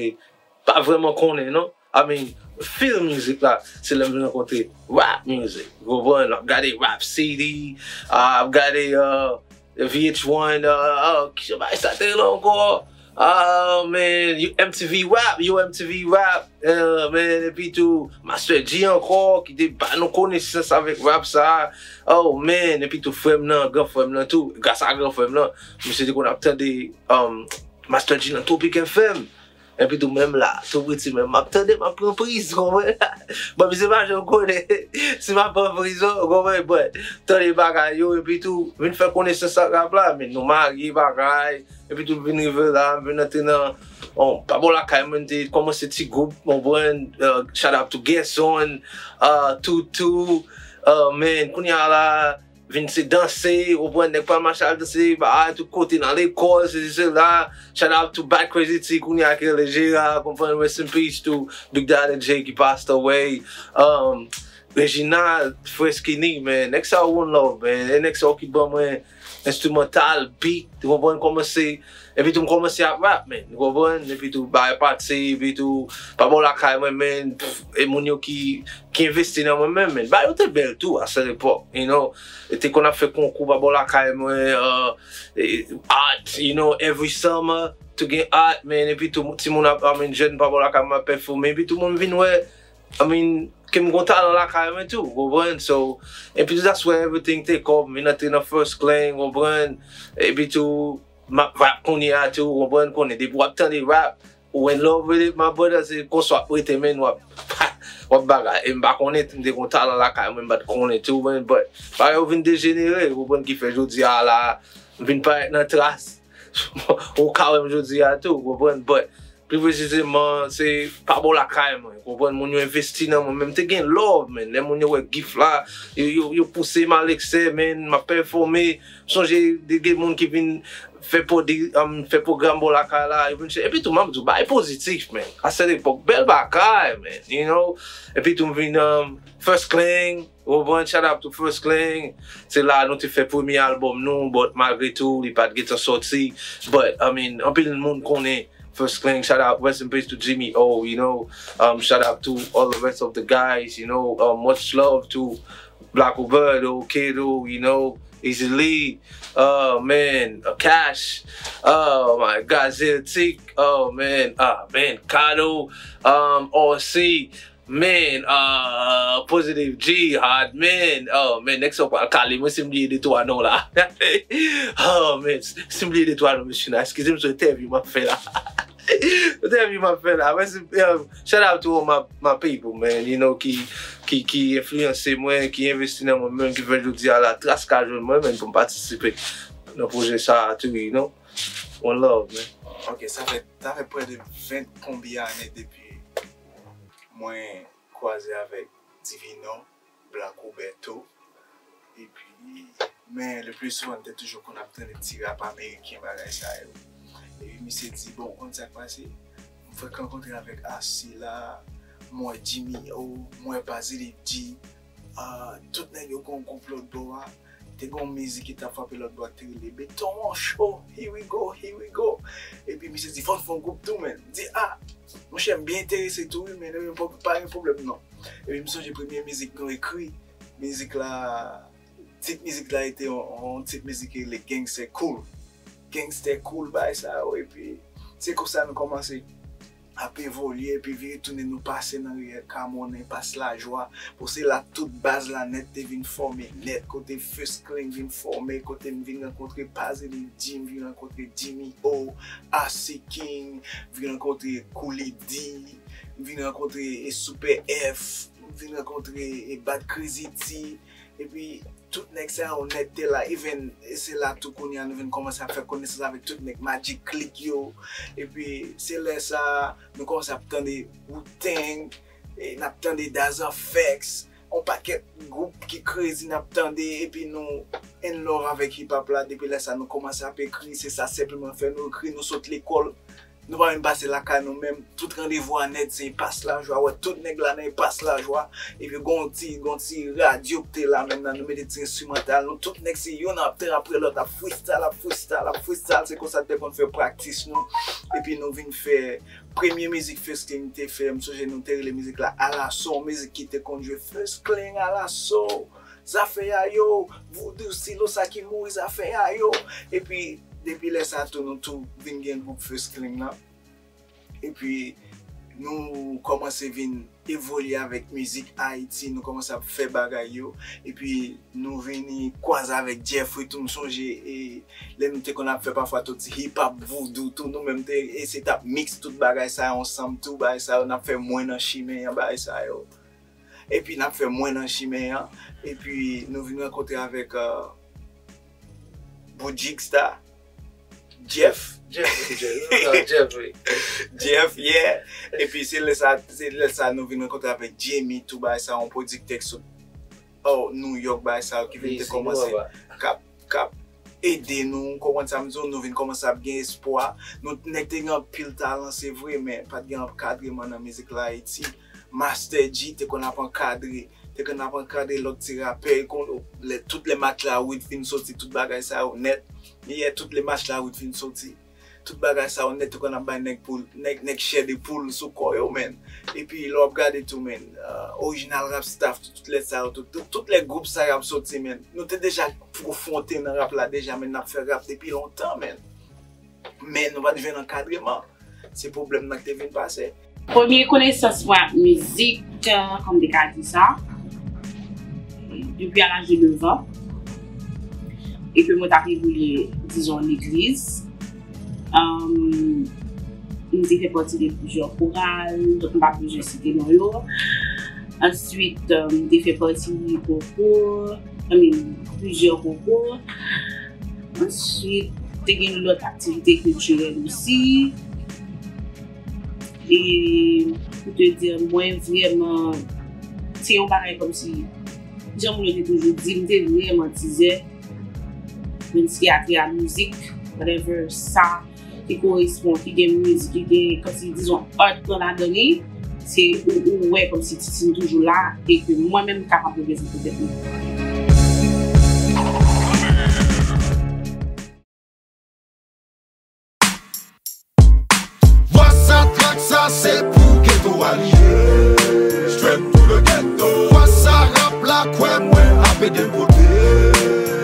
pa vrèman konnen, non. I mean, feel mizik la, se lè m vin rankontre rap music. Ou konprann? Ap gade Rap City, ap gade uh, V H one, uh, uh, ki jan bagay sa te rele ankò? Ah, man, M T V Rap, yo M T V Rap, uh, man, epi tou Master G ankò, ki te ba nou konesans avèk rap sa. Oh, man, epi tou frè m nan, gran frè m nan tou, gras a gran frè m nan, misye te konn ap tande um, Master G nan Tropic F M. Epi tou menm la, tou piti menm, m ap tande, m ap pran priz, konprann? Bon, misye pa janm konnen si m ap pran priz, ou konprann? But, tande bagay yo, epi tou, vin fè konesans ak rap la, men nou marye, bagay, epi tou vin rive la, m vin antre nan, bon, pa bò lakay mwen, te kòmanse ti gwoup, konprann? Uh, shout out to Gerson, uh, Tutu, uh, man, kounye a la, vin se danse, ou konprann, nèg pral mache al danse, bagay tout kote, nan lekòl, sesi sela. Shout out to Bad Crazy T, kounye a ki rele Jera, konprann, rest in peace to Big Daddy J ki passed away. Um, Reginald, Freskini, man, nèg sa yo one love, man, e nèg sa yo ki ban mwen enstrimantal, beat, ou konprann, kòmanse, epi tou m kòmanse ap rap, man, ou konprann, epi tou bagay pati, epi tou pa bò lakay mwen, man, e moun yo ki, ki envesti nan mwen menm, man, bagay yo te bèl tou a sèt epòk, you know, e te konn ap fè konkou pa bò lakay mwen, uh, art, you know, every summer, tou gen art, man, epi tou timoun ap, I mean, jèn pa bò lakay mwen ap pèfòme, epi tou moun vin wè, I mean, ke m gon talan lakay mwen tou, ou konprann? So, epi tou that's where everything take off, m vin antre nan First Clan, ou konprann? Epi tou, m ap rap kounye a tou, ou konprann? Konnen, depi w ap tande rap, ou in love with it, my brother, se konsa w ap rete, man, w ap Wap bagay. E m pa konnen, m te gon talan lakay mwen, m pa t konnen tou, men, but bagay yo vin dejenere, ou konprann, ki fè jodi a la, m vin parèt nan tras. Ou ka wè m jodi a tou, ou konprann, but pli presizeman, se pa bò lakay mwen, ou konprann, moun yo envesti nan mwen, men m te gen love, man, lè moun yo wè gift la, yo, yo, yo pouse m a leksè, man, m ap pèfòme, m sonje de gen moun ki vin fè pwodi-, um, fè pwogram bò lakay la, yo vin chè-, epi tou, m ap di w, bagay pozitif, man. A sèt epòk, bèl bagay, man, you know. Epi tou, m vin, um, First Clang, ou konprann, shout out to First Clang. Se la nou te fè premye albòm nou, but malgre tou, li pa t gentan sòti. But, I mean, anpil moun konnen First Clang, shout out, rest in peace to Jimmy O, you know. Um, shout out to all the rest of the guys, you know. Um, much love to Black Bird, Kato, you know, Easy Lee, oh man, uh, Cash, oh my God, Zeltic, oh man, ah man, Kato, um, R C, man, uh, Positive G, Hard Man, oh man, next up, pral kale, mwen si m bliye de twa non la. Oh man, si m bliye de twa non, mesye, nan, eskize m, se entèvyou m ap fè la. Entèvyou m ap fè la. Mwen se, um, shout out to all my, my people, man, you know, ki, ki, ki enfliyanse mwen, ki envesti nan mwen, menm ki fè jodi a la, tras ka jwenn mwen, men pou m patisipe nan pwojè sa a tou, you know. One love, man. Ok, sa fè, sa fè prè de ven konbyen ane depi mwen kwaze avèk Divino, Black Roberto. Epi, men le plus souvent, m te toujou konn ap tande ti rap ameriken, bagay sa yo. Epi misye di, bon, konn sa k pase? M fèk rankontre avèk Asila, m wè Jimmy O, m wè Positive G, ah, tout nèg yo gen yon gwoup lòt bò a. Te gen yon mizik ki t ap frape lòt bò a, te rele Beton an cho, here we go, here we go. Epi misye di, fò n fè yon gwoup tou, men. M di, ah, monchè, m byen enterese tou, wi, men, men pa, pa gen pwoblèm, non. Epi m sonje premye mizik nou ekri, mizik la, tit mizik la te yon, yon tit mizik ki rele Gangster Cool. Gangster Cool, bagay sa yo, epi se konsa nou kòmanse ap evolye, epi vire tounen nou pase nan riyèl Kamonnen, Pas Lajwa. Bon, se la tout baz la nèt te vin fòme nèt, kote First Clang vin fòme, kote m vin rankontre Positive G, m vin rankontre Jimmy O, R C King, m vin rankontre Kooley D, m vin rankontre, e, Super F, m vin rankontre, e, Bad Crazy T, epi tout nèg sa yo nèt te la, even, e, se la tou kounye a nou vin kòmanse ap fè konesans avèk tout nèg Magic Click yo, epi se lè sa a nou kòmanse ap tande Wu-Tang, e, n ap tande Daz Effects, yon pakèt gwoup ki crazy n ap tande, epi nou in love avèk hip hop la, depi lè sa a nou kòmanse ap ekri, se sa senpleman fè nou ekri, nou sot lekòl, nou pa menm pase lakay nou menm, tout randevou a nèt se Pas Lajwa, wè tout nèg la nan Pas Lajwa, epi gon ti, gon ti radyo ki te la menm nan, nou mete ti enstrimantal, nou tout nèg se youn ap tè apre lòt, ap freestyle, ap freestyle, ap freestyle, se konsa nou te konn fè praktis nou, epi nou vin fè premye mizik First Clang te fè, m sonje nou te rele mizik la Alaso, yon mizik ki te konn jwe First Clang Alaso, zafè a yo, voodoo silo sa ki mouri zafè a yo, epi depi lè sa tou nou tou vin gen gwoup First Clang lan. Epi nou kòmanse vin evolye avèk mizik Ayiti, nou kòmanse ap fè bagay yo. Epi nou vini kwaze avèk Jeffrey tou, m sonje, e, lè nou te konn ap fè pafwa tout ti hip hop voodoo tou, nou menm te eseye t ap mix tout bagay sa yo ansanm tou, bagay sa yo n ap fè Mwen nan chimen an, bagay sa yo. Epi n ap fè Mwen nan chimen an, epi nou vin rankontre avèk, euh, Boudjigsta, Jeff. Jeff, Jeff, Jeff, wi. Jeff, yeah. Epi se lè sa, se lè sa nou vin rankontre avèk Jamie tou, bagay sa, yon pwodiktè ki sot, oh, New York, bagay sa yo ki vin te kòmanse k ap, k ap ede nou, konprann sa m di w, nou vin kòmanse ap gen espwa. Nou, nèg te gen anpil talan, se vre, men pa t gen ankadreman nan mizik la Ayiti. Master G te konn ap ankadre, te konn ap ankadre lòt ti rapè, kon, lè, tout lè Matla Wit fin soti, tout bagay sa yo nèt. Yeah, tout lè Matla Wit fin soti, tout bagay sa yo nèt, te konn ap bay nèg poul, nèg, nèg chè de poul sou kò yo, man. Epi lè w ap gade tou, man, euh, Original Rap Staff, tout, tout lè sa yo, tout, tout, tout lè gwoup sa yo ap soti, man. Nou te deja konfwonte nan rap la deja, man, n ap fè rap depi lontan, man. Men nou pa t jwenn ankadreman. Se pwoblèm nan ki te vin pase. Premye konesans mwen ak mizik, euh, kòm m te ka di sa, depi a laj de nèf an. E ke mwen t ap evolye, dizon, legliz. Um, m te fè pati de plizyè koral, donk m pa bezwen site non yo. Answit, um, m te fè pati konkou, I mean, plizyè konkou. Answit, te gen lòt aktivite kiltirèl osi. E pou te di, mwen vrèman, se yon bagay kòmsi, jan moun yo te toujou di, m te vrèman tizè, menm si atè a mizik, whatever, sa ki korespon, ki gen mizik, ki gen, kòmsi, dizon, art lan ladan li, se ou, ou wè kòmsi Titine toujou la, e ke mwen menm m kapab reprezante tèt mwen. Vwa sa, trak sa, se pou geto a li ye. Straight to the ghetto. Vwa sa, rap la, kwè mwen, ap ede l pote.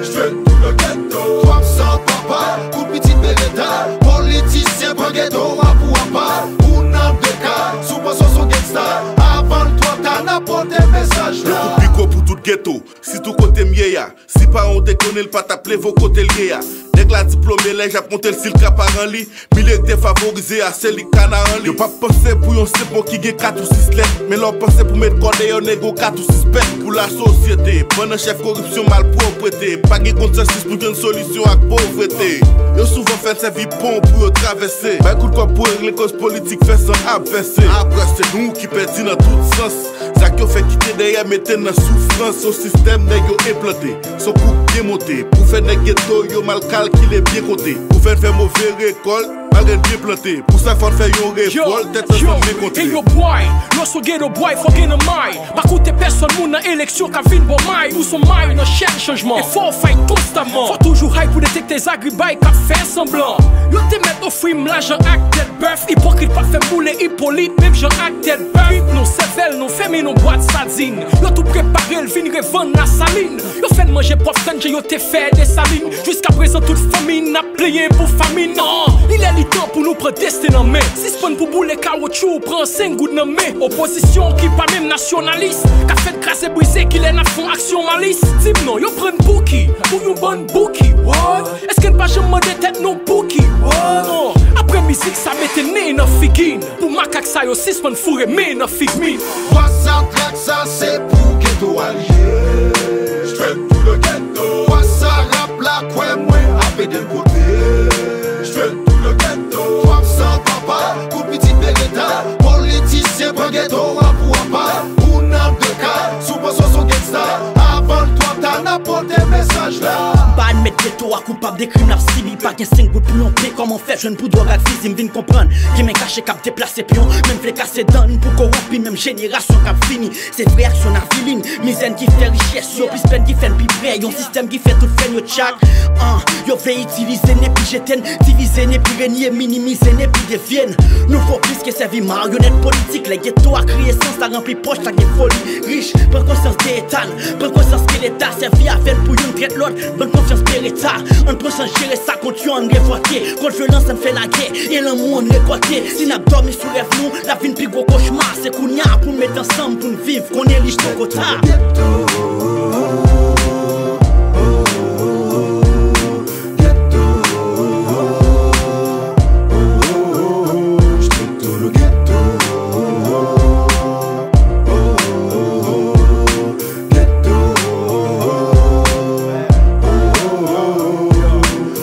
Straight to the ghetto. Twòp san papa, kout pitit bereta. Politisyen pran geto a pou apa. Ou nan de ka, si w panse w se yon gangsta. Avan l twò ta, n ap pote mesaj la. Yon kout piko pou tout geto, sitou kote m ye a. Si paran w te konnen l pa t ap leve w kote l ye a. Nèg la diplome lè j ap monte l si l ka paran li. Milye k defavorize a se li k ka naran li. Yo p ap panse pou yon senp mo ki gen kat ou sis lèt. Men lè w panse pou met kò dèyè yon nèg ou kat ou sis pèt. Pou lasosyete, pandan chèf koripsyon malpwòpte. Pa gen konsansis pou jwenn solisyon ak povrete. Yo souvan fè n sèvi pon pou yo travèse. Bay kout kòb pou regle koz politik fè san ap vèse. Apre se nou ki pèdi nan tout sans. Sa k yo fè kite dèyè mete n nan soufrans. Yon sistèm nèg yo enplante. Son kou byen monte, pou fè nèg geto yo mal kalkile byen konte. Pou fè n fè move rekòlt, malgre n byen plante. Pou sa fò n fè yon revòlt, tèt ansanm men kontre. Yo, yo, bwoy, lè w se yon ghetto boy, fò w gen nan may. Pa koute pèsonn moun nan eleksyon k ap vin ba w may. Ou se yon may nan chèn chanjman. E fò w fight konstaman. Fò w toujou high pou detekte zagribay k ap fè sanblan. Yo te mèt ofri m lajan ak tèt bèf. Ipokrit pa fè m boule Ipolit, menm jan ak tèt bèf. Trip nou, sèvèl nou, fèmen nou bwat sadin. Yo tou prepare l vin revann Lasalin. Yo fè n manje pòv tann jan yo te fè Desalin. Jiskaprezan tout fanmi n ap plenyen pou famin. An, li lè li tan pou nou pran desten nan men. Sispann pou boule kawotchou, pran senk goud nan men. Opozisyon ki pa menm nasyonalis, k ap fè n kraze brize, kilè n ap fè yon aksyon malis? Di m non, yo pran n pou ki? Pou yon bann bouki? What? Èske n pa janm mande tèt nou pouki? What? An, apre mizik sa mete nen nan figi n. Pou makak sa yo sispann foure men nan figi m. Vwa sa, trak sa, se pou geto a li ye. Straight to the ghetto. Vwa sa, rap la, kwè mwen, ap ede l pote. Straight to the ghetto. Twòp san papa, kout pitit bereta. Politisyen pran geto a pou apa. Ou nan de ka, si w panse w se yon gangsta. Avan l twò ta, n ap pote mesaj la. M pa admèt geto a koupab de krim l ap sibi. Pa gen senk goud pou yon pen, kòman fè jwenn pou dwòg ak fizi? M vin konprann gen men kache k ap deplase pyon, menm vle kase dann pou kowonpi menm jenerasyon k ap vini. Se vrè aksyon n ap vilin, mizè n ki fè richès yo, plis pèn ki fè n pi prè yon sistèm ki fè tout fè n yo tchak. An, yo vle itilize n epi jete n, divize n epi renye, minimize n epi devye n. Nou vo plis ke sèvi maryonèt politik. Lè geto a kriye san sa ranpli pòch la gen foli. Rich, pran konsyans de eta n, pran konsyans ke Leta sèvi avè n pou youn trèt lòt. Ban n konfyans bereta, ann pran sans jere sa kont yo, ann revòlte. Kont vyolans, ann fè lagè, e lanmou ann rekòlte. Si n ap dòmi sou rèv nou, l ap vin pi gwo kochma. Se kounye a pou n met ansanm pou n viv, konnen li twò ta. Ghetto, ghetto, straight to the ghetto. Ghetto.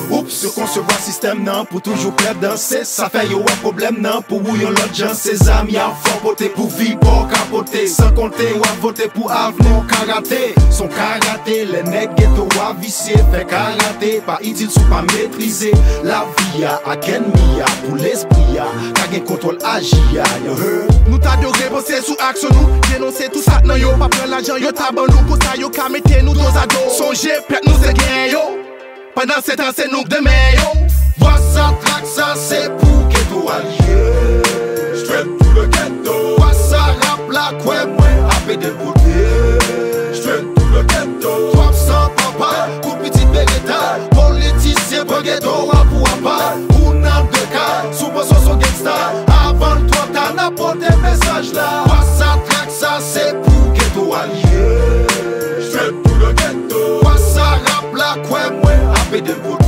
Oups, yo konsevwa sistèm nan pou toujou pèdanse. Sa fè yo wè pwoblèm nan pou ou yon lòt jan. Se zam y ap fò pote pou vi pa w ka pote. San konte w ap vote pou avni w ka rate. S on karate, lè nèg geto a visye, fè karate. Pa itil si w pa metrize lavi a ak ènmi a pou lespri a ka gen kontwòl aji a, you heard? Nou ta dwe repanse sou aksyon nou, denonse tout sa k nan yo, pa pran lajan yo ta ban nou, konsa yo ka mete nou dozado. Sonje, pèp nou se genyen yo, pandan se tan se nou k demen yo. Vwa sa, trak sa, se pou geto a li ye. Straight to the ghetto. Vwa sa, rap la, kwè mwen, ap ede l pote. Straight to the ghetto. Twòp san papa, kout pitit bereta. Politisyen pran geto a pou apa. Ou nan de ka, si w panse w se yon gangsta. Avan l twò ta, n ap pote mesaj la. Vwa sa, trak sa, se pou geto a li ye. Straight to the ghetto. Vwa sa, rap la, kwè mwen, ap ede l pote.